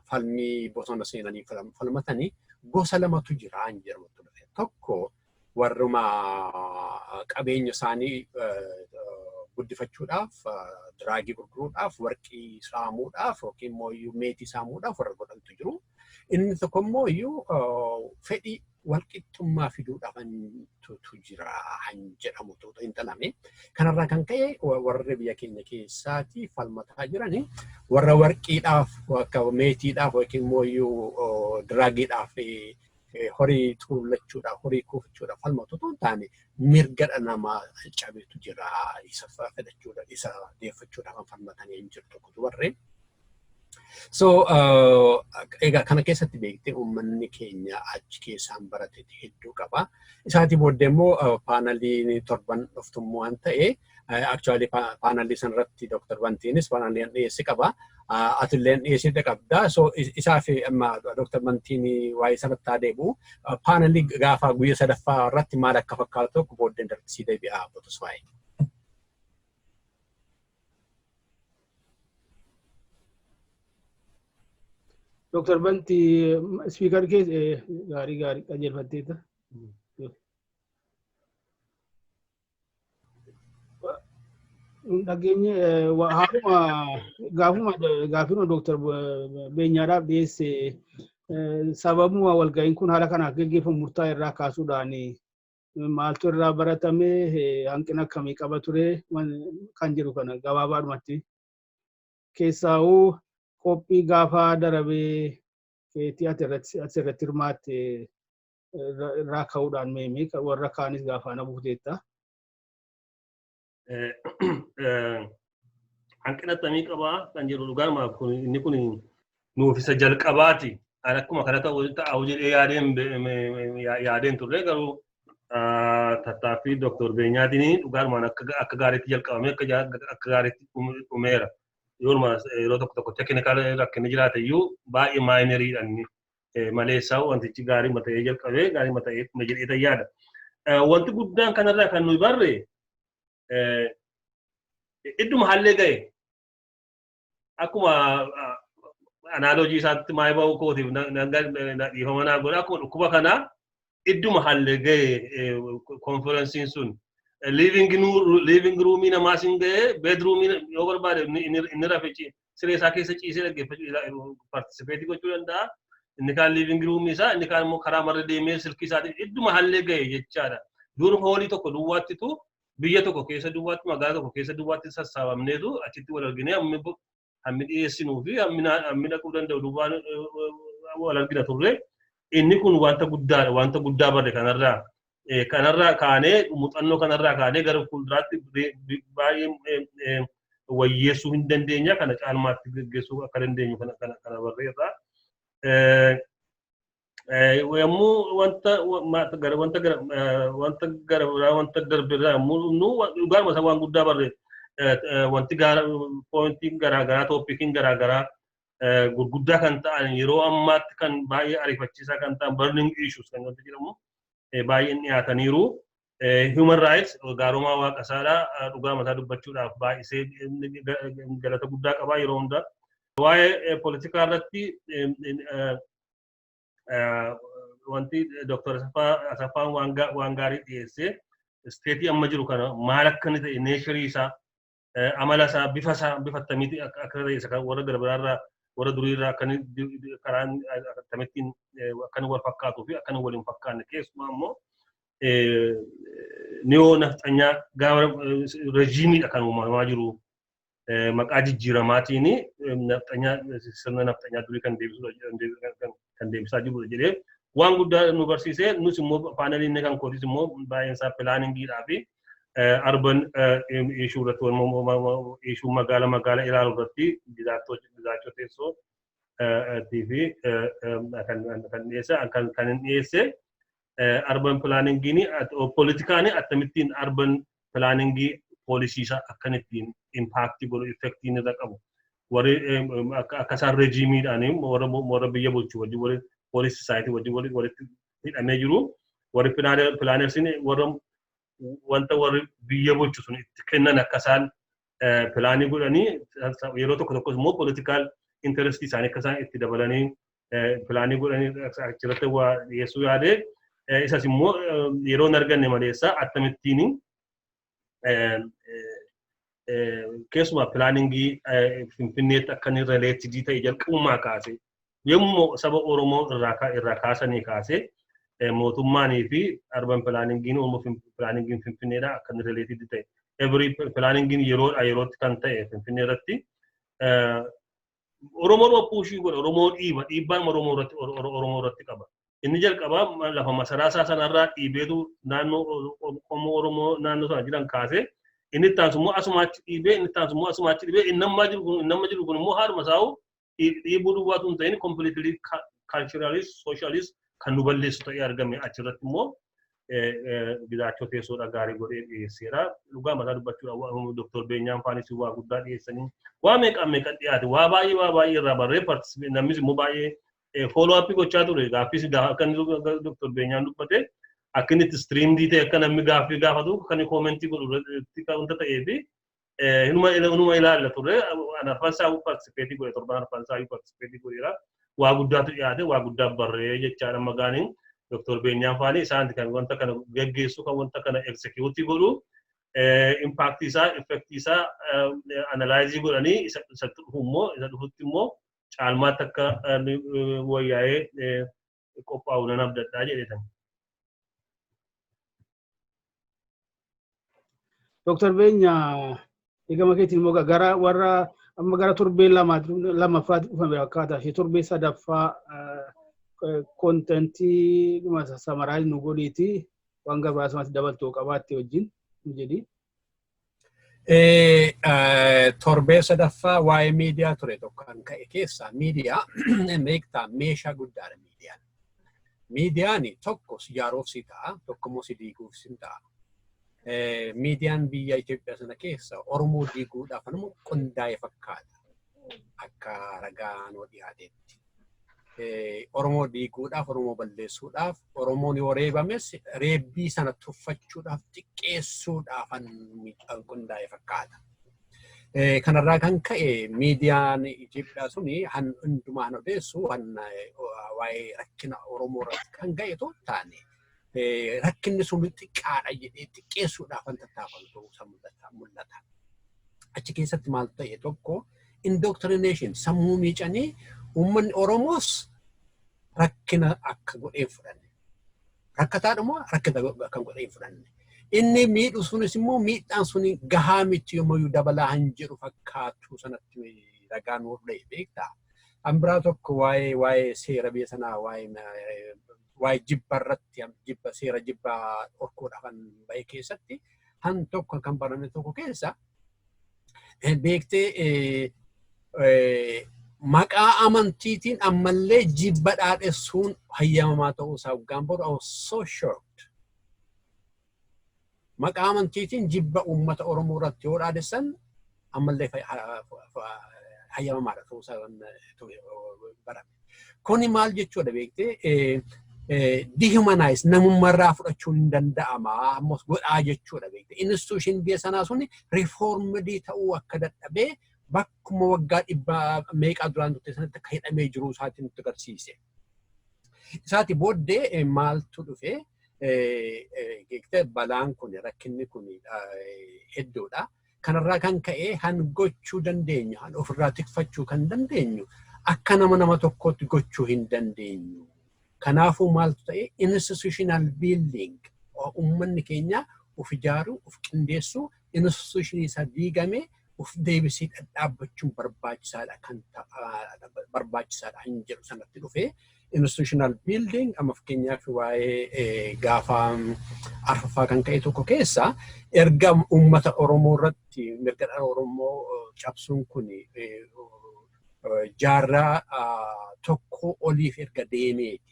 falmii bosona seenanii falmatanii gosa lamatu jira hin jedhamu ture. Tokko warruma qabeenya isaanii guddifachuudhaaf, drugii gurguruudhaaf, warqii saamuudhaaf yookiin immoo meetii saamuudhaaf warra godhantu jiru. Inni tokko immoo iyyuu fedhii Walqixxummaa fiduudhaaf tu jira han jedhamutu xiinxalame. Kanarraa kan ka'e warri biyya keenya keessaati falmataa jirani warra warqiidhaaf, akka meetiidhaaf yookiin immoo drug iidhaaf, horii tuullachuudhaaf, horii kuufachuudhaaf falmatu otoo hin taane, mirga dhala namaa cabetu jira, isa fedhachuudhaaf, isa deeffachuudhaaf kan falmatanii hin jiru tokkotu barree. So egaa kana keessatti beektee uummanni keenya achi keessaan barate hedduu qaba. Isaatii booddee immoo panel iin torban dhuftummoo waan ta'e, actually panel ii sanarratti Dr. Bantiinis panel ii dhiyeessi qaba. Atilleen dhiyeessite qabda. So isaa fi amma Dr. Bantiin waa'ee sanatti haa deebi'u. Panel ii gaafa guyyaa sadaffaa irratti maal akka fakkaatu tokko booddeen darbii deebi'a Botos waa'ee. Dr. Banti, speaker kee gaarii gaarii qajeelfatteeta. Dhageenye haaluma gaafuma gaafuma Dr. Beenyaadhaaf dhiyeesse, sababuma walga'iin kun haala kanaaf geggeeffamu murtaa'e irraa kaasuudhaan maaltu irraa baratame, hanqina akkamii qaba ture kan jedhu kana gabaabaadhumatti. Keessaa'uu qophii gaafa darabee keetii ati irratti hirmaatte irraa ka'uudhaan meemee warra kaanis gaafa na buuteetta. Hanqina akkamii qabaa kan jedhu, dhugaadhuma kun inni kun nuuf isa jalqabaati. Ani akkuma kana ta'u jedhee yaadeen turre, garuu tattaaffii Dr. Beenyaatiin dhugaadhumaan akka gaariitti jalqabamee akka gaariitti dhumeera. Yooma yeroo tokko tokko technical rakkinni jiraate iyyuu baay'ee minor iidhaan maleessaa wantichi gaarii ta'ee jalqabee gaarii ta'ee dhume jedhee yaada. Wanti guddaan kanarraa kan nuyi barre, idduma hallee ga'e, akkuma analogy isaatti maayii ba'uu kootiif dhiifama naa godha, akkuma dhukkuba kanaa idduma hallee ga'e conference iin sun. Living room ii namaas hin ga'e, bedroom ii yoo barbaade inni rafe siree isaa keessa ciisee dhaggeeffachuu, participate gochuu danda'a. Inni kaan living room ii isaa, inni kaan immoo karaa marra deemee silkii isaatiin idduma hallee ga'e jechaadha. Dur hall ii tokko duwwaattitu, biyya tokko keessa duwwaatti, magaalaa tokko keessa duwwaatti sassaabamneetu achitti wal arginee hammi dhiyeessinuu fi hammi dhaquu danda'u duwwaan wal argina turre. Inni kun wanta guddaadha, wanta guddaa barre kanarraa. Kanarraa kaanee, muuxannoo kanarraa kaanee gara fuulduraatti baay'ee wayyeessuu hin dandeenya, kana caalmaatti gaggeessuu akka dandeenyu kana barreerraa. Yommuu wanta gara biraa, wanta darbirraa yommuu dhumnu, dhugaadhuma isa waan guddaa barre. Wanti gaara point iin garaa garaa, topic iin garaa garaa gurguddaa kan ta'an, yeroo ammaatti kan baay'ee ariifachiisaa kan ta'an, burning issues kan wanti jedhamu baay'een dhiyaataniiru. Human rights, Gaarumaa Waaqasaadhaa dhugaa mataa dubbachuudhaaf baay'isee galata guddaa qabaa yeroo hundaa. Waa'ee poolitikaa irratti wanti Dr. Asaffaan waan gaarii dhiyeessee, state ii amma jiru kana maal akka inni ta'e, nature ii isaa, amala isaa, bifa isaa, bifa akkamiitii akka ta'e, isa warra gara biraarraa, warra duriirraa akka inni karaan akkamittiin akka inni wal fakkaatuu fi akka inni wal hin fakkaanne, keessumaa immoo neo nafxanyaa gaafa regime iidha kan uumamaa jiru. Maqaa jijjiiramaatiin nafxanyaa, sirna nafxanyaa durii kan deebisaa jirudha jedhee waan guddaa nu barsiisee. Nus immoo panel iin kan kootis immoo baay'een isaa planning iidhaa fi urban issue irratti, issue magaala ilaaluu irratti Gizaachoo Teessoo fi kan dhiyeesse, kan hin dhiyeesse urban planning iin poolitikaan akkamittiin urban planning ii policy isaa akkanittiin impact ii godhu, effect iin irra qabu, warri akka isaan regime iidhaan warra biyya bulchu wajjin, warri policy society wajjin walitti hidhamee jiru, warri planners iin warra wanta warri biyya bulchu sun itti kennan akka isaan plan ii godhanii, yeroo tokko tokkos immoo political interest ii isaanii akka isaan itti dabalanii plan ii godhanii achirratti waa dhiyeessuu yaade. Isas immoo yeroo hin arganne maleessa akkamittiin keessumaa planning ii Finfinneetti akka inni related ii ta'e jalqabumaa kaase, yommuu saba Oromoo irraa kaasanii kaase Mootummaanii fi urban planningiin, Oromoo planningiin Finfinneedha akka inni related ta'e. Every planningiin yeroodha yerootti kan ta'e Finfinnee irratti. Oromoon push godha, Oromoo dhiiba, dhiibbaan Oromoo irratti qaba. Inni jalqabaa lafa masaraa isaa sanarraa dhiibeetu naannoo qomoo Oromoo naannoo sana jiran kaasee, inni itti aansu immoo asumaatti dhiibee, inni itti aansu immoo asumaatti dhiibee, inni amma jiru kun immoo haaluma isaa'u dhiibuu duwwaatu hin ta'in, completely culturally, socially kan nu balleessu ta'ee argame. Achirratti immoo Gizaachoo teessoodha gaarii godhee dhiyeesseera. Dhugaa mataa dubbachuudha, Dooktor Beenyaan faanis waa guddaa dhiyeessanii, waa meeqa meeqa dhiyaate, waa baay'ee irraa barree, namnis immoo baay'ee follow up gochaa ture. Gaaffis akka inni Dooktor Beenyaan dubbate, akka inni itti streamed ta'e, akka namni gaaffii gaafatu, akka inni comment godhu irratti wanta ta'ee fi hinuma ilaalla turre. Arfan isaa participate godhe, torban arfan isaa participate godheera. Waa guddaatu dhiyaate, waa guddaa barree jechaadha. Magaaniin Dooktor Beenyaan faani isaan kan wanta kana geggeessu, kan wanta kana execute godhu, impact isaa, effect isaa analyze godhanii, isa dhufu immoo, isa dhufutti immoo caalmaatti akka wayyaa'ee qophaa'u nan abdadhaa jedhetan. Dooktar Beenyaa, eegama keetiin immoo gara warra amma gara torbee lammaffaatti dhufame akkaataa ishee torbee sadaffaa content summarize nu godhiiti, waan gabaasumatti dabaltuu qabaatte wajjin nu jedhi. Torbee sadaffaa waa'ee miidiyaa ture tokko kan ka'e keessaa, miidiyaa beektaa, meeshaa guddaadha miidiyaan. Miidiyaan tokko si ijaaruuf si ta'a, tokko immoo si diiguuf si ta'a. Miidiyaan biyya Itoophiyaa sana keessa Oromoo diiguudhaaf nama qindaa'e fakkaata. Akka ragaa nuu dhiyaatetti. Oromoo diiguudhaaf, Oromoo balleessuudhaaf, Oromoon yoo reebames reebbii sana tuffachuudhaaf, xiqqeessuudhaaf kan qindaa'e fakkaata. Kanarraa kan ka'e miidiyaan Itoophiyaa suni han hundumaa han odeessu han waa'ee rakkina Oromoo irratti kan ga'e otoo hin taane, rakkinni sun xiqqaadha jedhee xiqqeessuudhaaf kan tattaafatu ta'uu isaa mul'ata. Achi keessatti maal ta'e? Tokko, indoctrination, sammuu miicanii uummanni Oromoos rakkina akka godhee fudhanne. Rakkataadhuma rakkina kan godhee fudhanne. Inni miidhu sunis immoo miidhaan suni gahaa miti, yommuyyuu dabalaa hin jedhu fakkaatu sanatti ragaa nuuf dha'e beektaa. An biraa tokko waa'ee seera biyya sanaa, waa'ee jibba irratti, jibba, seera jibba dhorkuudhaaf kan bahe keessatti, han tokko kan barame tokko keessa beektee, maqaa amantiitiin ammallee jibba dhaadhessuun hayyamamaa ta'uu isaa waggaan boru, I was so shocked. Maqaa amantiitiin jibba uummata Oromoo irratti yoo dhaadessan ammallee hayyamamaadha ta'uu isaa barame. Kuni maal jechuudha beektee? Dehumanize, namummaarraa fudhachuun hin danda'ama ammas godhaa jechuudha beektee. Institution biyya sanaa suni reformed ta'uu akka dadhabee, bakkuma waggaa dhibba meeqaa duraan turte sanatti akka hidhamee jiru isaatiin nutti agarsiise. Isaati booddee maaltu dhufe beektee? Balaan kun, rakkinni kun hedduudha. Kanarraa kan ka'e han gochuu dandeenyu, han ofirraa tikfachuu kan dandeenyu, akka nama tokkootti gochuu hin dandeenyu. Kanaafuu maaltu ta'e? Institutional building, uummanni keenya of ijaaruu, of qindeessuu, institutionii isaa diigame of deebisee dhadhaabbachuun barbaachisaadha kan barbaachisaadha hin jedhu sanatti dhufe. Institutional building amma fakkeenyaaf waa'ee gaafa arfaffaa kan ka'e tokko keessa, erga uummata Oromoo irratti mirga dhala Oromoo cabsuun kun jaarraa tokko oliif erga deemeeti.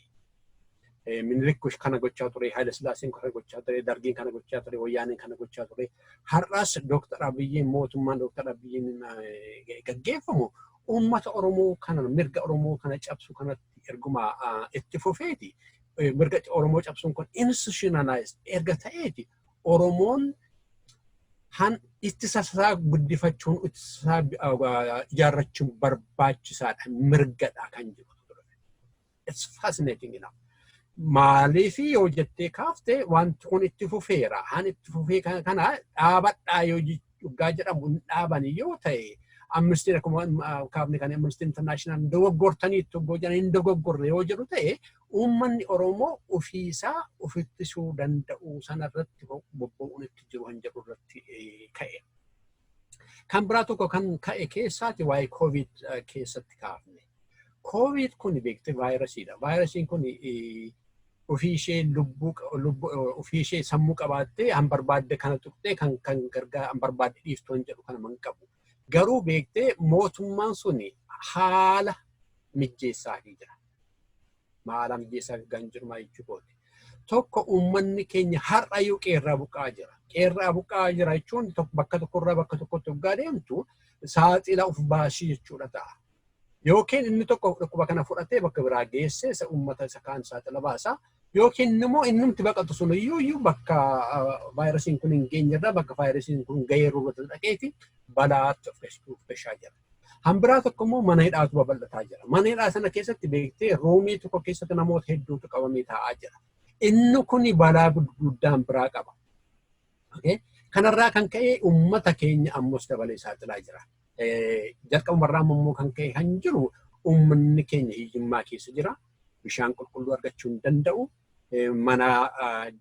Minilik kana gochaa ture, Haayile Sillaaseen kana gochaa ture, Dargiin kana gochaa ture, Wayyaaneen kana gochaa ture. Har'as Dooktar Abiyyiin, mootummaan Dooktar Abiyyiin gaggeeffamu uummata Oromoo kana, mirga Oromoo kana cabsu kanatti erguma itti fufeeti. Mirga Oromoo cabsuun kun institutionalized erga ta'eeti, Oromoon han ittisa isaa guddifachuun, ittisa isaa ijaarrachuun barbaachisaadha, mirgadha kan jedhu ture. It's fascinating enough. Maaliif yoo jettee kaafte, wanti kun itti fufeera. Han itti fufee kana dhaabadhaa yoo dhugaa jedhamu hin dhaaban yoo ta'e, Amnesty akkuma kaafne kan Amnesty International dogoggortanii itti jedhan hin dogoggorre yoo jedhu ta'e, uummanni Oromoo ofiisaa ofittisuu danda'u sanarratti bobba'uun itti jiru kan jedhu irratti ka'e. Kan biraa tokko kan ka'e keessaati waa'ee COVID keessatti kaafne. COVID kun beekte vaayirasiidha. Vaayirasiin kun ofii ishee lubbuu, ofii ishee sammuu qabaattee han barbaadde kana tuqxee kan gargaar han barbaadde dhiiftuu hin jedhu kana man qabu. Garuu beektee mootummaan suni haala mijjeessaafii jira. Haala mijjeessaafii kan jiru maal jechuudha? Tokko, uummanni keenya har'ayyuu qeerraa buqqa'aa jira. Qeerraa buqqa'aa jira jechuun bakka tokkorraa bakka tokkotti waggaa deemtu saaxila of baasii jechuudha ta'a. Yookiin inni tokko dhukkuba kana fudhatee bakka biraa geessee isa uummata isa kaan saaxila baasa. Yookiin immoo innumti baqatu sun iyyuu bakka vaayirasiin kun hin geenyerraa bakka vaayirasiin kun gaheeru irratti dhaqeeti balaatti of gashaa jira. Hambiraa tokko immoo mana hidhaatu babal'ataa jira. Mana hidhaa sana keessatti beektee roomii tokko keessatti namoota hedduutu qabamee taa'aa jira. Inni kuni balaa guddaan biraa qaba. Kanarraa kan ka'e uummata keenya ammas dabalee saaxilaa jira. Jalqabumarraa immoo kan ka'e kan jiru uummanni keenya hiyyummaa keessa jira. Bishaan qulqulluu argachuu hin danda'u. Mana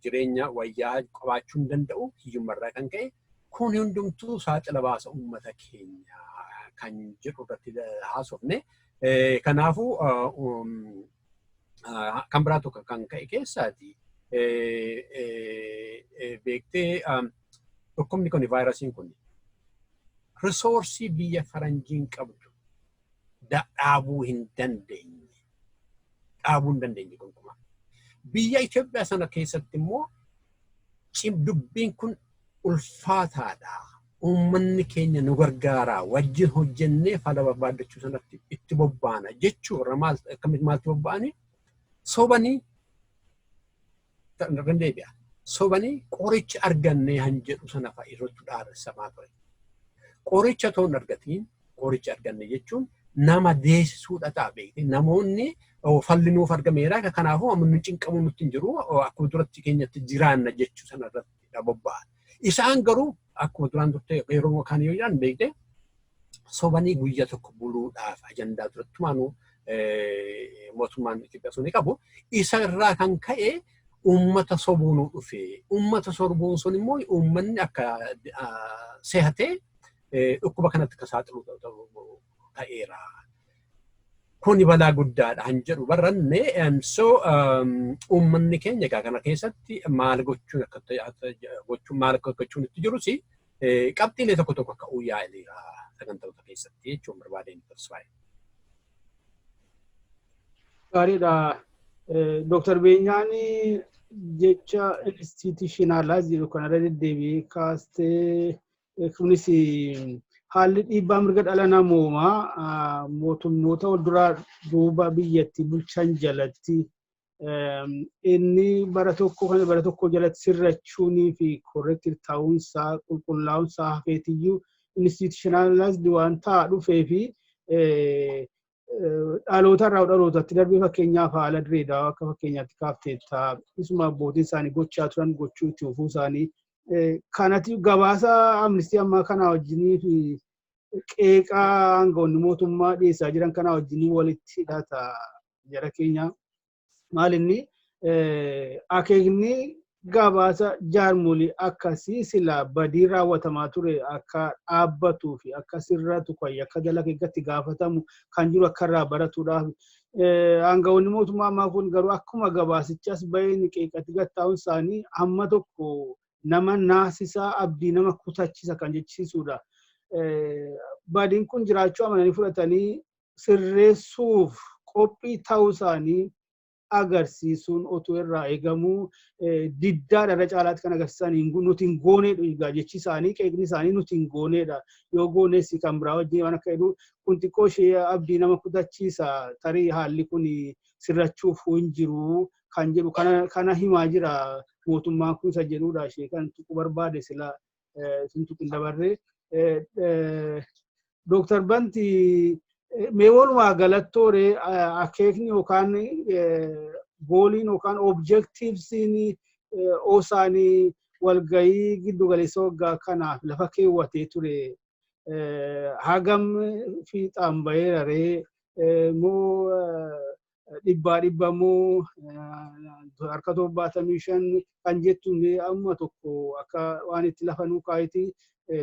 jireenya wayyaa qabaachuu hin danda'u hiyyummarraa kan ka'e. Kun hundumtuu saaxila baasa uummata keenya kan jedhu irratti haasofne. Kanaafuu kan biraa tokko kan ka'e keessaati beektee dhukkubni kun, vaayirasiin kun resource biyya faranjiin qabdu dhaabuu hin dandeenye. Dhaabuu hin dandeenye gonkumaa. Biyya Itoophiyaa sana keessatti immoo dubbiin kun ulfaataadha. Uummanni keenya nu gargaara, wajjin hojjennee fala barbaaddachuu sanatti itti bobbaana jechuurra maal akkamitti maaltti bobba'anii sobanii irra deebi'a. Sobanii qoricha argannee han jedhu sana fa'a irratti dhaadessamaa ture. Qoricha otoo hin argatiin qoricha arganne jechuun nama deessisuudha ta'a beekte. Namoonni falli nuuf argameera, kanaafuu amma nu cinqamuu nutti hin jiru, akkuma duratti keenyatti jiraanna jechuu sana irratti bobba'an. Isaan garuu akkuma duraan turte yeroo kan yoo jedhan beekte sobanii guyyaa tokko buluudhaaf ajandaa durattumaanuu mootummaan Itoophiyaa sun qabu. Isa irraa kan ka'e uummata sobuun dhufe. Uummata sobuun sun immoo uummanni akka sehatee dhukkuba kanatti akka saaxilu ta'eera. Kuni balaa guddaadha han jedhu barranne. So uummanni keenya egaa kana keessatti maal gochuun akka gochuun maal akka gochuun itti jirus qabxiilee tokko tokko akka yaa'eera sagantoota keessatti jechuun barbaadeen tasfaa'e. Gaariidha. Dooktar Beenyaan jecha institutionalize jedhu kanarra deddeebi'ee kaastee, kunis haalli dhiibbaa mirga dhala namoomaa mootummoota wal duraa duuba biyyatti bulchan jalatti inni bara tokko kan bara tokko jalatti sirrachuunii fi corrected ta'uunsaa, qulqullaa'uunsaa hafeetiyyuu institutionalized waan ta'a dhufee fi dhaloota irraa dhalootatti darbee, fakkeenyaaf haala Direedaa akka fakkeenyaatti kaafteetta, isuma abbootiin isaanii gochaa turan gochuu itti fufuu isaanii kanatti gabaasa Amnesty ammaa kanaa wajjinii fi qeeqaa aangawoonni mootummaa dhiyeessaa jiran kanaa wajjinii walitti hidhata jara keenya. Maal inni akeekni gabaasa jaarmolii akkasii sila badii raawwatamaa ture akka dhaabbatuu fi akka sirratu kan akka jala keessatti gaafatamu kan jiru akka irraa baratuudhaaf. Aangawoonni mootummaa ammaa kun garuu akkuma gabaasichas baheen qeeqatti gattaa'uun isaanii hamma tokko nama naasisaa, abdii nama kutachisa kan jechisiisudha. Badiin kun jiraachuu amananii fudhatanii sirreessuuf qophii ta'uu isaanii agarsiisuun otoo irraa eegamuu, diddaadha irra caalaatti kan agarsiisan. Nuti hin gooneedha egaa jechi isaanii, qeeqni isaanii nuti hin gooneedha, yoo goones kan biraa wajjin waan akka jedhu kun xiqqoo ishee abdii nama kutachiisa. Tarii haalli kun sirrachuuf hin jiru kan jedhu kana himaa jira mootummaan kun isa jedhudha. Ishee kan tuqu barbaade sila sun tuqin dabarree. Dooktar Banti, mee walumaa galattoore akeekni yookaan goaliin yookaan objectivesiin OSAanii walgahii giddu galeessa waggaa kanaaf lafa keewwatee ture Hagam fiixaan baheera ree, moo 100% moo harka 75 kan jettu amma tokko akka waan itti lafa nuu kaayiti.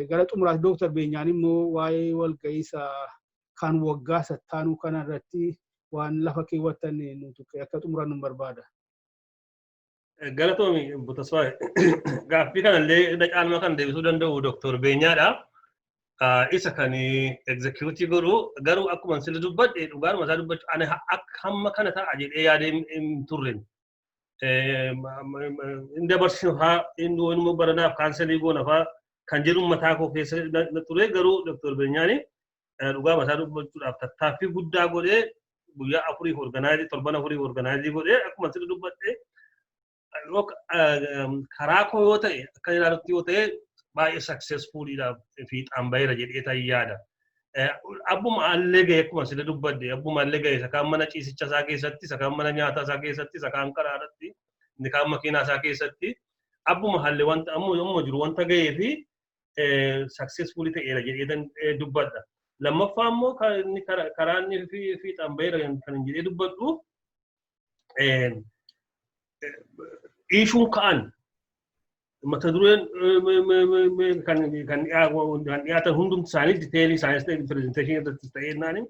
Gara xumuraatti Dooktar Beenyaan immoo waa'ee walga'iisa kan waggaa sattaanuu kana irratti waan lafa keewwattan nu tuqe akka xumuran nu barbaada. Galatoomi, Obbo Tasfaayee. Gaaffii kanallee irra caalmaa kan deebisuu danda'u Dooktar Beenyaadha. Isa kan execute godhu garuu akkuma sirri dubbadhe, dhugaadhuma isaa dubbachuu, ani akka hamma kana ta'a jedhee yaadee hin turre. Hin dabarsinu faa, inni immoo baranaaf cancel goona faa kan jedhu mataa koo keessa ture. Garuu Dooktar Beenyaani dhugaa mataa dubbachuudhaaf tattaaffii guddaa godhee, guyyaa 4 organize, torban 4 organize godhee, akkuma sirri dubbadhe, karaa koo yoo ta'e, akka ilaalutti yoo ta'e, baay'ee successfulidha, fiixaan baheera jedhee ta'e yaada. Abbuma allee gahe, akkuma sirri dubbadhe, abbuma allee gahe, isa kaan mana ciisicha isaa keessatti, isa kaan mana nyaataa isaa keessatti, isa kaan karaa irratti, inni kaan makiinaa isaa keessatti, abbuma hallee wanta amma jiru wanta gahee fi successfully ta'eera jedhee dubbadha. Lammaffaa immoo karaa inni fiixaan baheera kan jedhee dubbadhu, issueun ka'an, mata dureen kan dhiyaatan hundumti isaanii, detailii isaaniis ta'e, presentation irratti ta'e naani,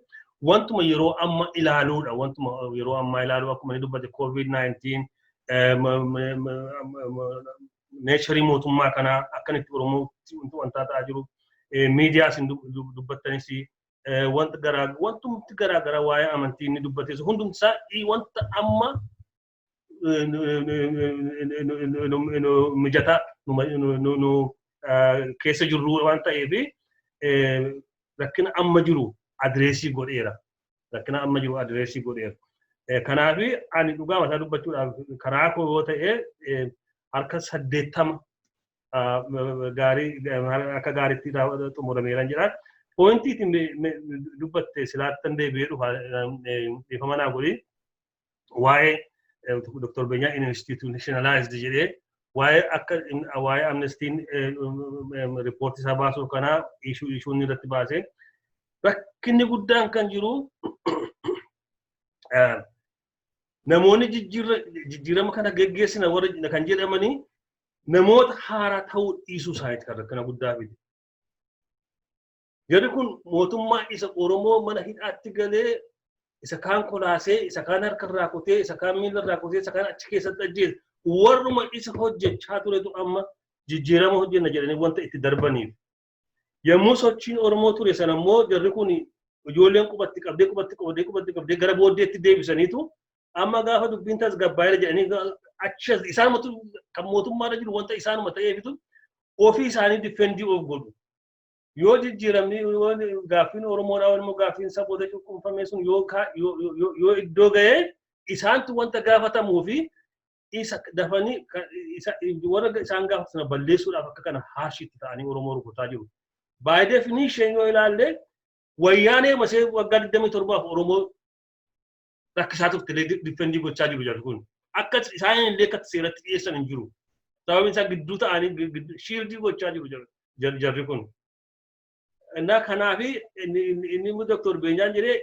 wantuma yeroo amma ilaaluudha. Wantuma yeroo ammaa ilaaluu, akkuma inni dubbate, COVID-19, nature mootummaa kanaa, akkanitti Oromootti wanta ta'aa jiru, miidiyaas dubbattanis, wanta garaa wantumti garaa garaa waa'ee amantii inni dubbates, hundumti isaa wanta amma mijataa nu keessa jirru waan ta'eef, rakkina amma jiru address godheera. Rakkina amma jiru address godheera. Kanaaf ani dhugaa mataa dubbachuudhaaf, karaa koo yoo ta'e, harka 80 gaarii, akka gaariitti xumurameera jedha. Pointiitiin dubbatte silaattan deebi'ee dhufa, dhiifama naa godhi. Waa'ee Dr. Beenyaa institutionalized jedhee, waa'ee akka waa'ee Amnestyn report isaa baasuu kanaa, issue inni irratti baase. Rakkinni guddaan kan jiru, namoonni jijjiirama kana geggeessina warra kan jedhamanii namoota haaraa ta'uu dhiisuu isaaniiti kan rakkina guddaa fide. Jarri kun mootummaa isa Oromoo mana hidhaatti galee, isa kaan kolaasee, isa kaan harka irraa kutee, isa kaan miila irraa kutee, isa kaan achi keessatti ajjeese, warruma isa hojjechaa turetu amma jijjiirama hojjenna jedhanii wanta itti darbaniif. Yommuu sochiin Oromoo ture sana immoo, jarri kun ijoolleen qubatti qabdee, qubatti qabdee, qubatti qabdee gara booddeetti deebisaniitu, amma gaafa dubbiin tasgabbaa'eera jedhanii achi isaanumatu kan mootummaarra jiru wanta isaanuma ta'eefitu ofii isaanii defend of godhu. Yoo jijjiiramni, yoo gaaffiin Oromoodhaa immoo gaaffiin saboota cunqurfamee sun yoo iddoo ga'ee, isaantu wanta gaafatamuu fi isa dafanii warra isaan gaafatu sana balleessuudhaaf akka kana haarshiitti ta'anii Oromoo rukutaa jiru. By definition yoo ilaalle, Wayyaanee masee waggaa 27f Oromoo rakkisaa turte defend gochaa jiru jarri kun. Akka isaan illee akka seeratti dhiyeessan hin jiru. Sababiin isaa gidduu ta'anii shield gochaa jiru jarri kun. Innaa kanaafi inni immoo Dr. Beenyaan jedhee,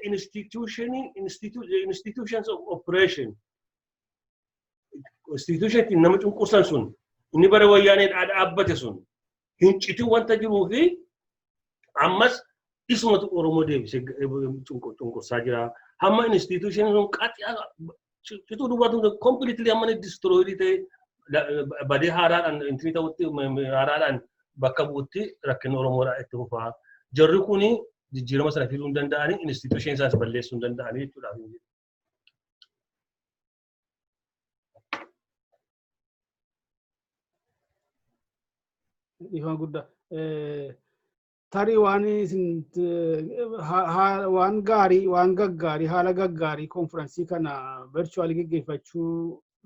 institutions of operation, institution ittiin nama cunqursan sun, inni bara Wayyaanee dhaabbate sun hin citin wanta jiruu fi ammas isumatu Oromoo deebisee cunqursaa jira. Hamma institution sun qaxiyaa cituu duwwaatu, completely hamma inni destroyed ta'e, badee haaraadhaan intini ta'utti, haaraadhaan bakka bu'utti, rakkinni Oromoodhaa itti fufaa. Jarri kuni jijjiirama sana fiduu hin danda'anii, institution isaas balleessuu hin danda'anii jechuudhaaf. Dhiifama guddaa. Tarii waan isin waan gaarii, waan gaggaarii, haala gaggaarii konfiraansii kana virtual geggeeffachuu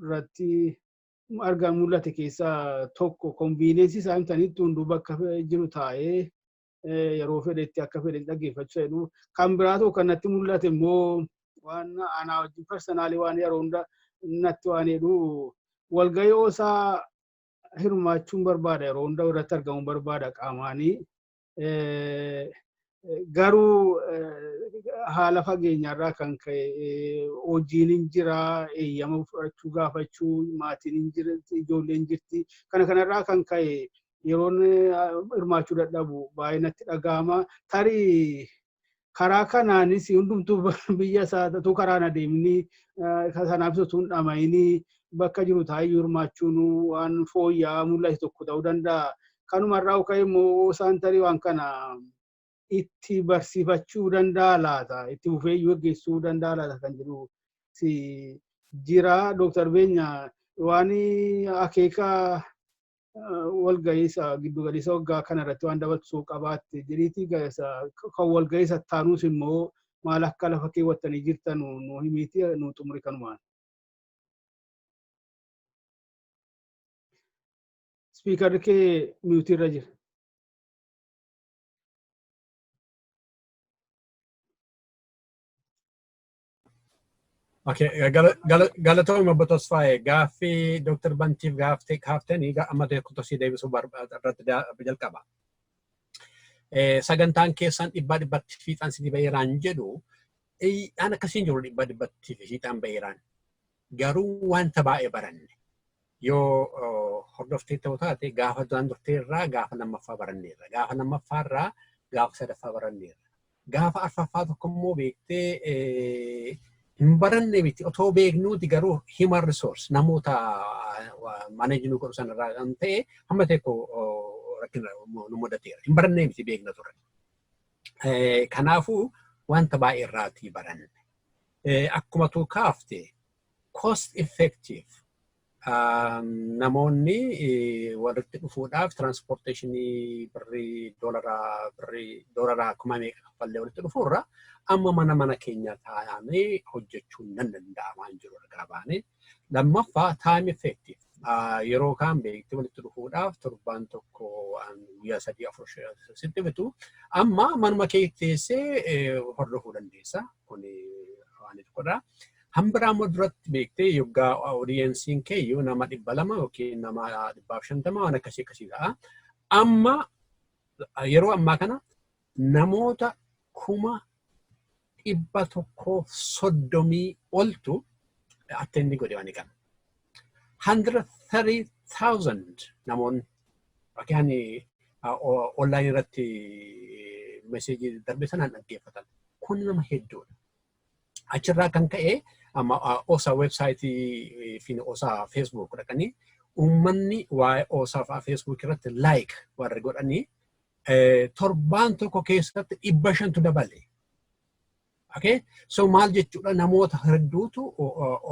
irratti argan mul'ate keessaa tokko, convenience isaa himtanitti, hunduu bakka jiru taa'ee yeroo fedhetti akka fedhetti dhaggeeffachuu jedhu. Kan biraa tokko kan natti mul'ate immoo, waan anaa wajjin personally waan yeroo hunda natti waan jedhu, walgahii OSA hirmaachuun barbaada, yeroo hunda irratti argamuun barbaada qaamaanii. Garuu haala fageenyarraa kan ka'e hojiin hin jira, eeyyama fudhachuu gaafachuu, maatiin hin jirti, ijoolleen jirti. Kana kanarraa kan ka'e yeroon hirmaachuu dadhabu baay'ee natti dhaga'ama. Tarii karaa kanaanis hundumtuu biyya isaa utuu karaan adeemni sanaaf utuu hin dhama'inii bakka jiru taa'ee hirmaachuun waan fooyya'aa mul'atu tokko ta'uu danda'a. Kanumarraa ka'e immoo isaan tarii waan kana itti barsiifachuu danda'a laata, itti fufee gaggeessuu danda'a laata kan jedhu si jira. Dooktar Beenya, waan akeeka walga'iisa giddugaleessa waggaa kana irratti waan dabaltuu qabaatte jedhiitii, kan walga'iisa taanuus immoo maal akka lafa keewwattanii jirtan nu himiiti nu xumuri kanumaan. Speakerri kee mute irra jira. Okay, galatooma obbo Tasfaayee. Gaaffii Dr. Bantiif gaaftee kaaftanii amma tokko tosii deebisuu irratti jalqaba. Sagantaan keessan dhibbaa dhibbatti fiixaan sidii baheeraan jedhu, an akkasiin jiru dhibbaa dhibbatti fiixaan baheeraan. Garuu wanta baay'ee baranne yoo hordoftee ta'u taate, gaafa duraan durtee irraa gaafa lammaffaa baranneerra. Gaafa lammaffaa irraa gaafa sadaffaa baranneerra. Gaafa arfaffaa tokko immoo beektee hin baranne miti, otoo beeknuuti, garuu human resource namoota manage nu godhu sanarraa kan ta'e hamma tokko rakkina nu mudateera. Hin barannee miti, beekna ture. Kanaafuu wanta baay'ee irraatii baranne. Akkuma tuu kaafte, cost effective, namoonni walitti dhufuudhaaf transportationii birrii doolaraa birrii doolaraa kuma meeqa kaffallee walitti dhufuurra amma mana mana keenya taa'anii hojjechuun nan danda'amaa jiru ragaa baane. Lammaffaa, time effective, yeroo kaan beekte walitti dhufuudhaaf torbaan tokko guyyaa sadii afur sitti bitu, amma manuma kee teessee hordofuu dandeessa. Kun waan tokkodha. Hambiraa immoo duratti beektee yoggaa audienceiin kee iyyuu nama 200 yookiin nama 150 waan akkasii akkasii ta'a. Amma yeroo ammaa kana namoota 130,000 oltu attend godhe waan kana. 130,000 namoonni yookiin online irratti messageii darbe sanaan dhaggeeffatan. Kun nama hedduudha. Achirraa kan ka'e amma OSA websiteii fi OSA Facebook dhaqanii uummanni waa'ee OSA fa'aa Facebook irratti like warri godhanii torbaan tokko keessatti 500tu dabale. Okay? So maal jechuudha, namoota hedduutu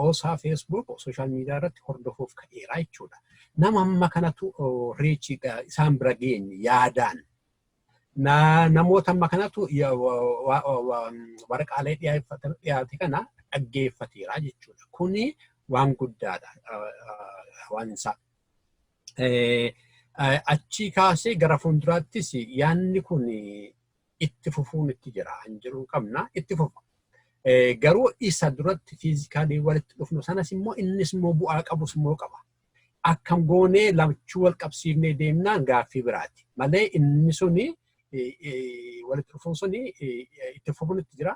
OSA Facebook social media irratti hordofuuf ka'eera jechuudha. Nama amma kanatu reachii isaan bira geenye yaadaan. Namoota amma kanatu waraqaalee dhiyaate kana dhaggeeffateera jechuudha. Kuni waan guddaadha waan isaa. Achii kaasee gara fuulduraattis yaadni kun itti fufuun itti jira hin jedhu qabna, itti fufa. Garuu isa duratti physically walitti dhufnu sanas immoo innis immoo bu'aa qabus immoo qaba. Akkam goonee lachuu wal qabsiifnee deemnaan gaaffii biraati. Malee inni suni walitti dhufuun suni itti fufuun itti jira.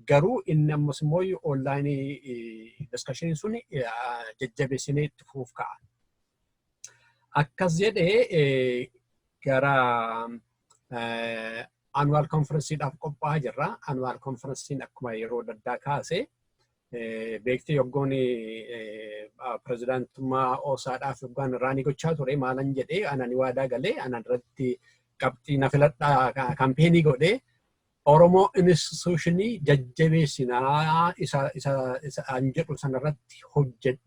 Garuu inni ammas immoo online discussioniin suni jajjabeessinee itti fufuuf ka'a. Akkas jedhee gara annual conferenceiidhaaf qophaa'aa jirra. Annual conferenceiin akkuma yeroo adda addaa kaase beektii, yoggoon pirezidaantummaa OSAdhaaf yoggaan run gochaa ture maalan jedhee anani waadaa galee anan irratti qabxii na filadhaa campaignii godhee, Oromoo institutionii jajjabeessinaa isa an jedhu sanarratti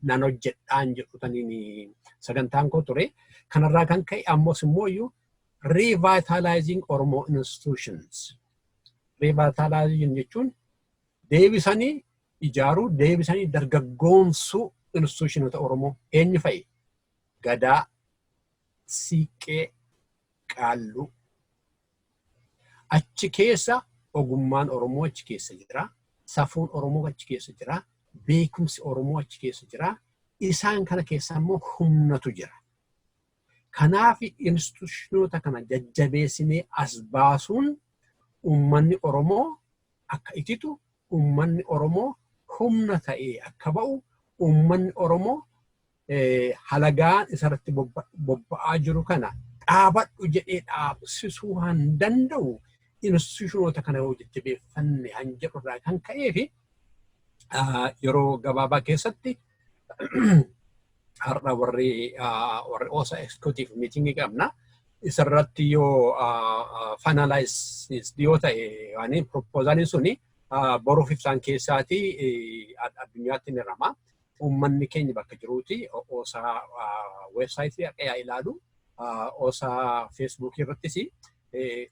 nan hojjedhaan jedhu taniin sagantaan koo ture. Kanarraa kan ka'e ammos immoo iyyuu revitalizing Oromoo institutions. Revitalizing jechuun deebisanii ijaaruu, deebisanii dargaggoomsuu institutionota Oromoo eenyu fa'i? Gadaa, Siiqqee, Qaalluu. Achi keessa ogummaan Oromoo achi keessa jira. Safuun Oromoo achi keessa jira. Beekumsi Oromoo achi keessa jira. Isaan kana keessa immoo humnatu jira. Kanaaf institutionoota kana jajjabeessinee as baasuun uummanni Oromoo akka ititu, uummanni Oromoo humna ta'ee akka ba'u, uummanni Oromoo halagaan isarratti bobba'aa jiru kana dhaabadhu jedhee dhaabsisuu han danda'u institutionoota kana yoo jajjabeeffanne han jedhu irraa kan ka'ee fi yeroo gabaabaa keessatti har'a warri OSA executive meeting qabna. Isarratti yoo finalize yoo ta'e waan proposaliin suni boruuf ibsaan keessaati addunyaatti ni rama. Uummanni keenya bakka jiruuti OSA websiteii akka yaa ilaalu, OSA Facebookii irrattis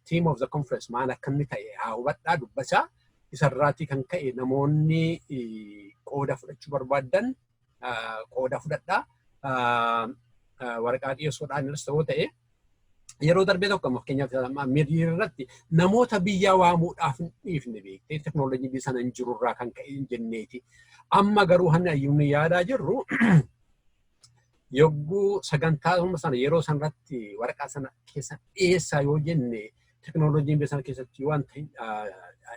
theme of the conference maal akka inni ta'e haa hubadhaa dubbachaa. Isarraatii kan ka'e namoonni qooda fudhachuu barbaadan qooda fudhadhaa. Waraqaa dhiyeessuudhaanis ta'uu ta'e yeroo darbee tokko, fakkeenyaaf, miidiyaa irratti namoota biyyaa waamuudhaaf hin dhiifne, beektee, teknoolojii biyya sana hin jirurraa kan ka'e hin jenneeti. Amma garuu hanni ayyuun yaadaa jirru, yogguu sagantaa sana yeroo sanarratti waraqaa sana keessa dhiyeessaa yoo jenne, teknooloojiin biyya sana keessatti wanta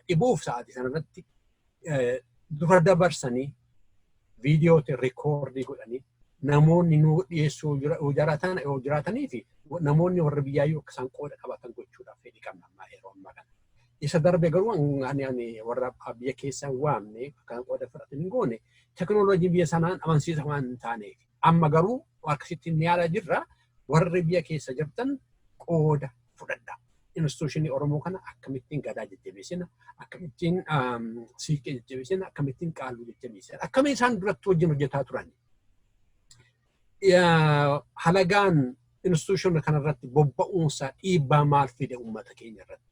dhibuuf sa'aatii sanarratti dura dabarsanii viidiyootiin recordii godhanii namoonni nuu dhiyeessuu yoo jiraatanii fi namoonni warra biyyaayyuu akka isaan qooda qabatan gochuudhaaf fedhii qabna ammaa yeroo ammaa kana. Isa darbe garuu ani warra biyya keessaa waamne akka qooda fudhatan hin goone, teknooloojiin biyya sanaan amansiisa waan hin taaneef. Amma garuu akkasitti ni yaala jirra, warri biyya keessa jirtan qooda fudhadha. Institutionii Oromoo kana akkamittiin gadaa jajjabeessina, akkamittiin siiqqee jajjabeessina, akkamittiin qaalluu jajjabeessina, akkamiin isaan duratti wajjin hojjetaa turan. Halagaan institution kanarratti bobba'uunsaa dhiibbaa maal fide uummata keenya irratti?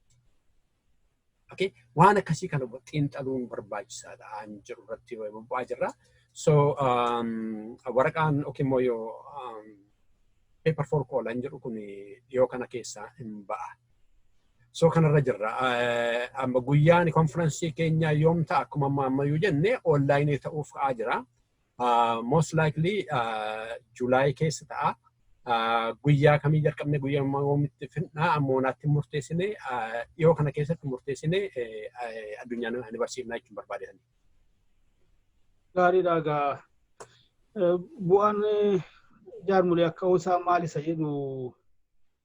Okay? Waan akkasii kana xiinxaluun barbaachisaadha an jedhu irratti bobba'aa jirra. So waraqaan yookiin immoo yoo paper for call an jedhu kun dhiyoo kana keessaa hin ba'a. So kanarra jirra. Amma guyyaan konfiraansii keenya yoom ta'a? Akkuma amma ammayyuu jenne onlineii ta'uuf ka'aa jira. Most likely July keessa ta'a. Guyyaa kamii jalqabne, guyyaa yoomitti fixnaa ammoo naatti murteessine, dhiyoo kana keessatti murteessine addunyaan ni barsiifnaa jechuun barbaadetan. Gaariidha egaa, bu'aan jaarmulee akka OSA maal isa jedhu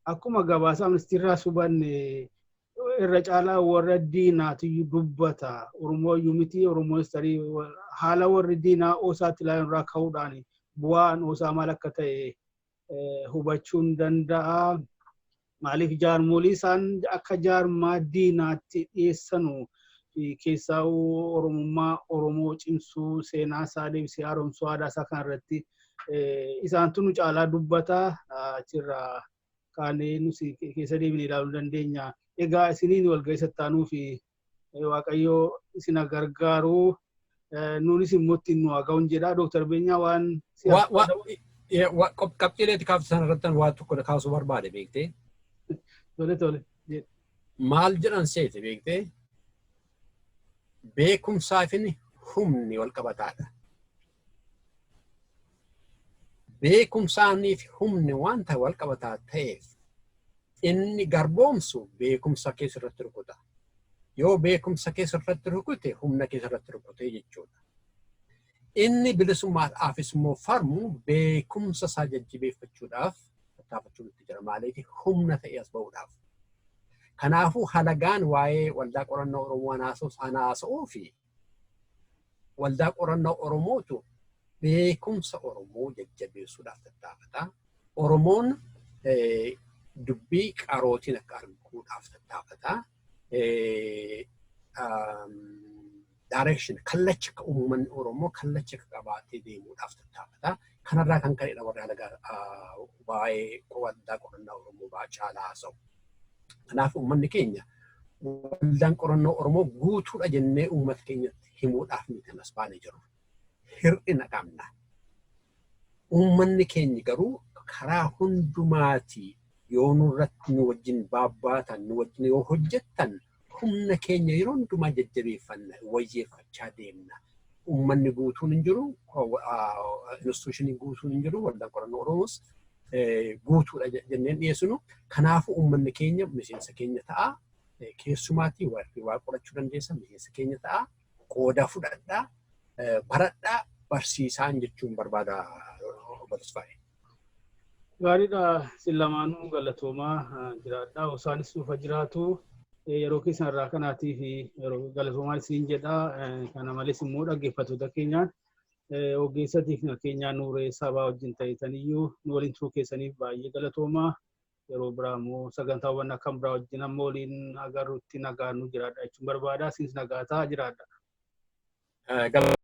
akkuma gabaasa Amnestyirraa hubanne irra caalaa warra diinaatu dubbata. Oromoo iyyuu miti, Oromoonis tarii haala warri diinaa OSAtti ilaalan irraa ka'uudhaan bu'aan OSA maal akka ta'e hubachuun danda'a. Maaliif jaarmolii isaan akka jaarmaa diinaatti dhiyeessanu keessaa Oromummaa Oromoo cimsuu, seenaa isaa deebisee haaromsuu, aadaa isaa kanarratti isaantu nu caalaa dubbata. Achirraa kaanee nuti keessa deebinee ilaaluu dandeenya. Egaa isiniin walgahii sattaanuu fi Waaqayyoo isin gargaaru, nuunis immoo ittiin nu haa ga'uun jedha. Dooktar Beenyaa, waan Qabxiileetti kaaftu sana irratti waan tokko kaasuu barbaade, beektee. Tole. Maal jedhan seete, beektee? Beekumsaa fi humni wal qabataadha. Beekumsaanii fi humni wanta wal qabataa ta'eef inni garboomsu beekumsa keessa irratti rukuta. Yoo beekumsa keessa irratti rukute, humna keessa irratti rukute jechuudha. Inni bilisummaadhaafis immoo farmu beekumsa isaa jajjabeeffachuudhaaf tattaafachuun itti jira. Maaliif? Humna ta'ee as ba'uudhaaf. Kanaafuu halagaan waa'ee waldaa qorannoo Oromoo haasa'uu fi waldaa qorannoo Oromootu beekumsa Oromoo jajjabeessuudhaaf tattaafata. Oromoon dubbii qarootiin akka arguudhaaf tattaafata. Direction, kallacha akka uummanni Oromoo kallacha akka qabaatee deemuudhaaf tattaafata. Kanarraa kan ka'edha warri halagaa waa'ee waldaa qorannaa Oromoo caalaa haasa'u. Kanaaf uummanni keenya waldaan qorannoo Oromoo guutuudha jennee uummata keenyatti himuudhaaf miti kan as baanee jiru. Hir'ina qabna. Uummanni keenya garuu karaa hundumaatii yoo nurratti nu wajjin baabbaatan, nu wajjin yoo hojjettan, humna keenya yeroo hundumaa jajjabeeffanna, wayyeeffachaa deemna. Uummanni guutuun hin jiru, institutionii guutuun hin jiru, waldaan qorannoo Oromoos Guutuudha jenneen dhiyeessinu. Kanaafuu uummanni keenya miseensa keenya ta'a. Keessumaatii warri waa qorachuu dandeessan miseensa keenya ta'a. Qooda fudhadhaa, baradhaa, barsiisaan jechuun barbaada, obbo Tasfaayee. Gaariidha, isin lamaanuu galatoomaa jiraadha. Isaanis dhufa jiraatu. Yeroo keessan irraa kanaatii fi yeroo galatoomaa isin jedha. Kana malees immoo dhaggeeffattoota keenyaan ogeessa keenyaa Nuuree Sabaa wajjin ta'etaniyyuu nu waliin turuu keessaniif baay'ee galatoomaa. Yeroo biraa immoo sagantaawwan akkam biraa wajjin amma waliin agarrutti nagaan nu jiraadha jechuun barbaada. Isinis nagaa ta'aa, jiraadha.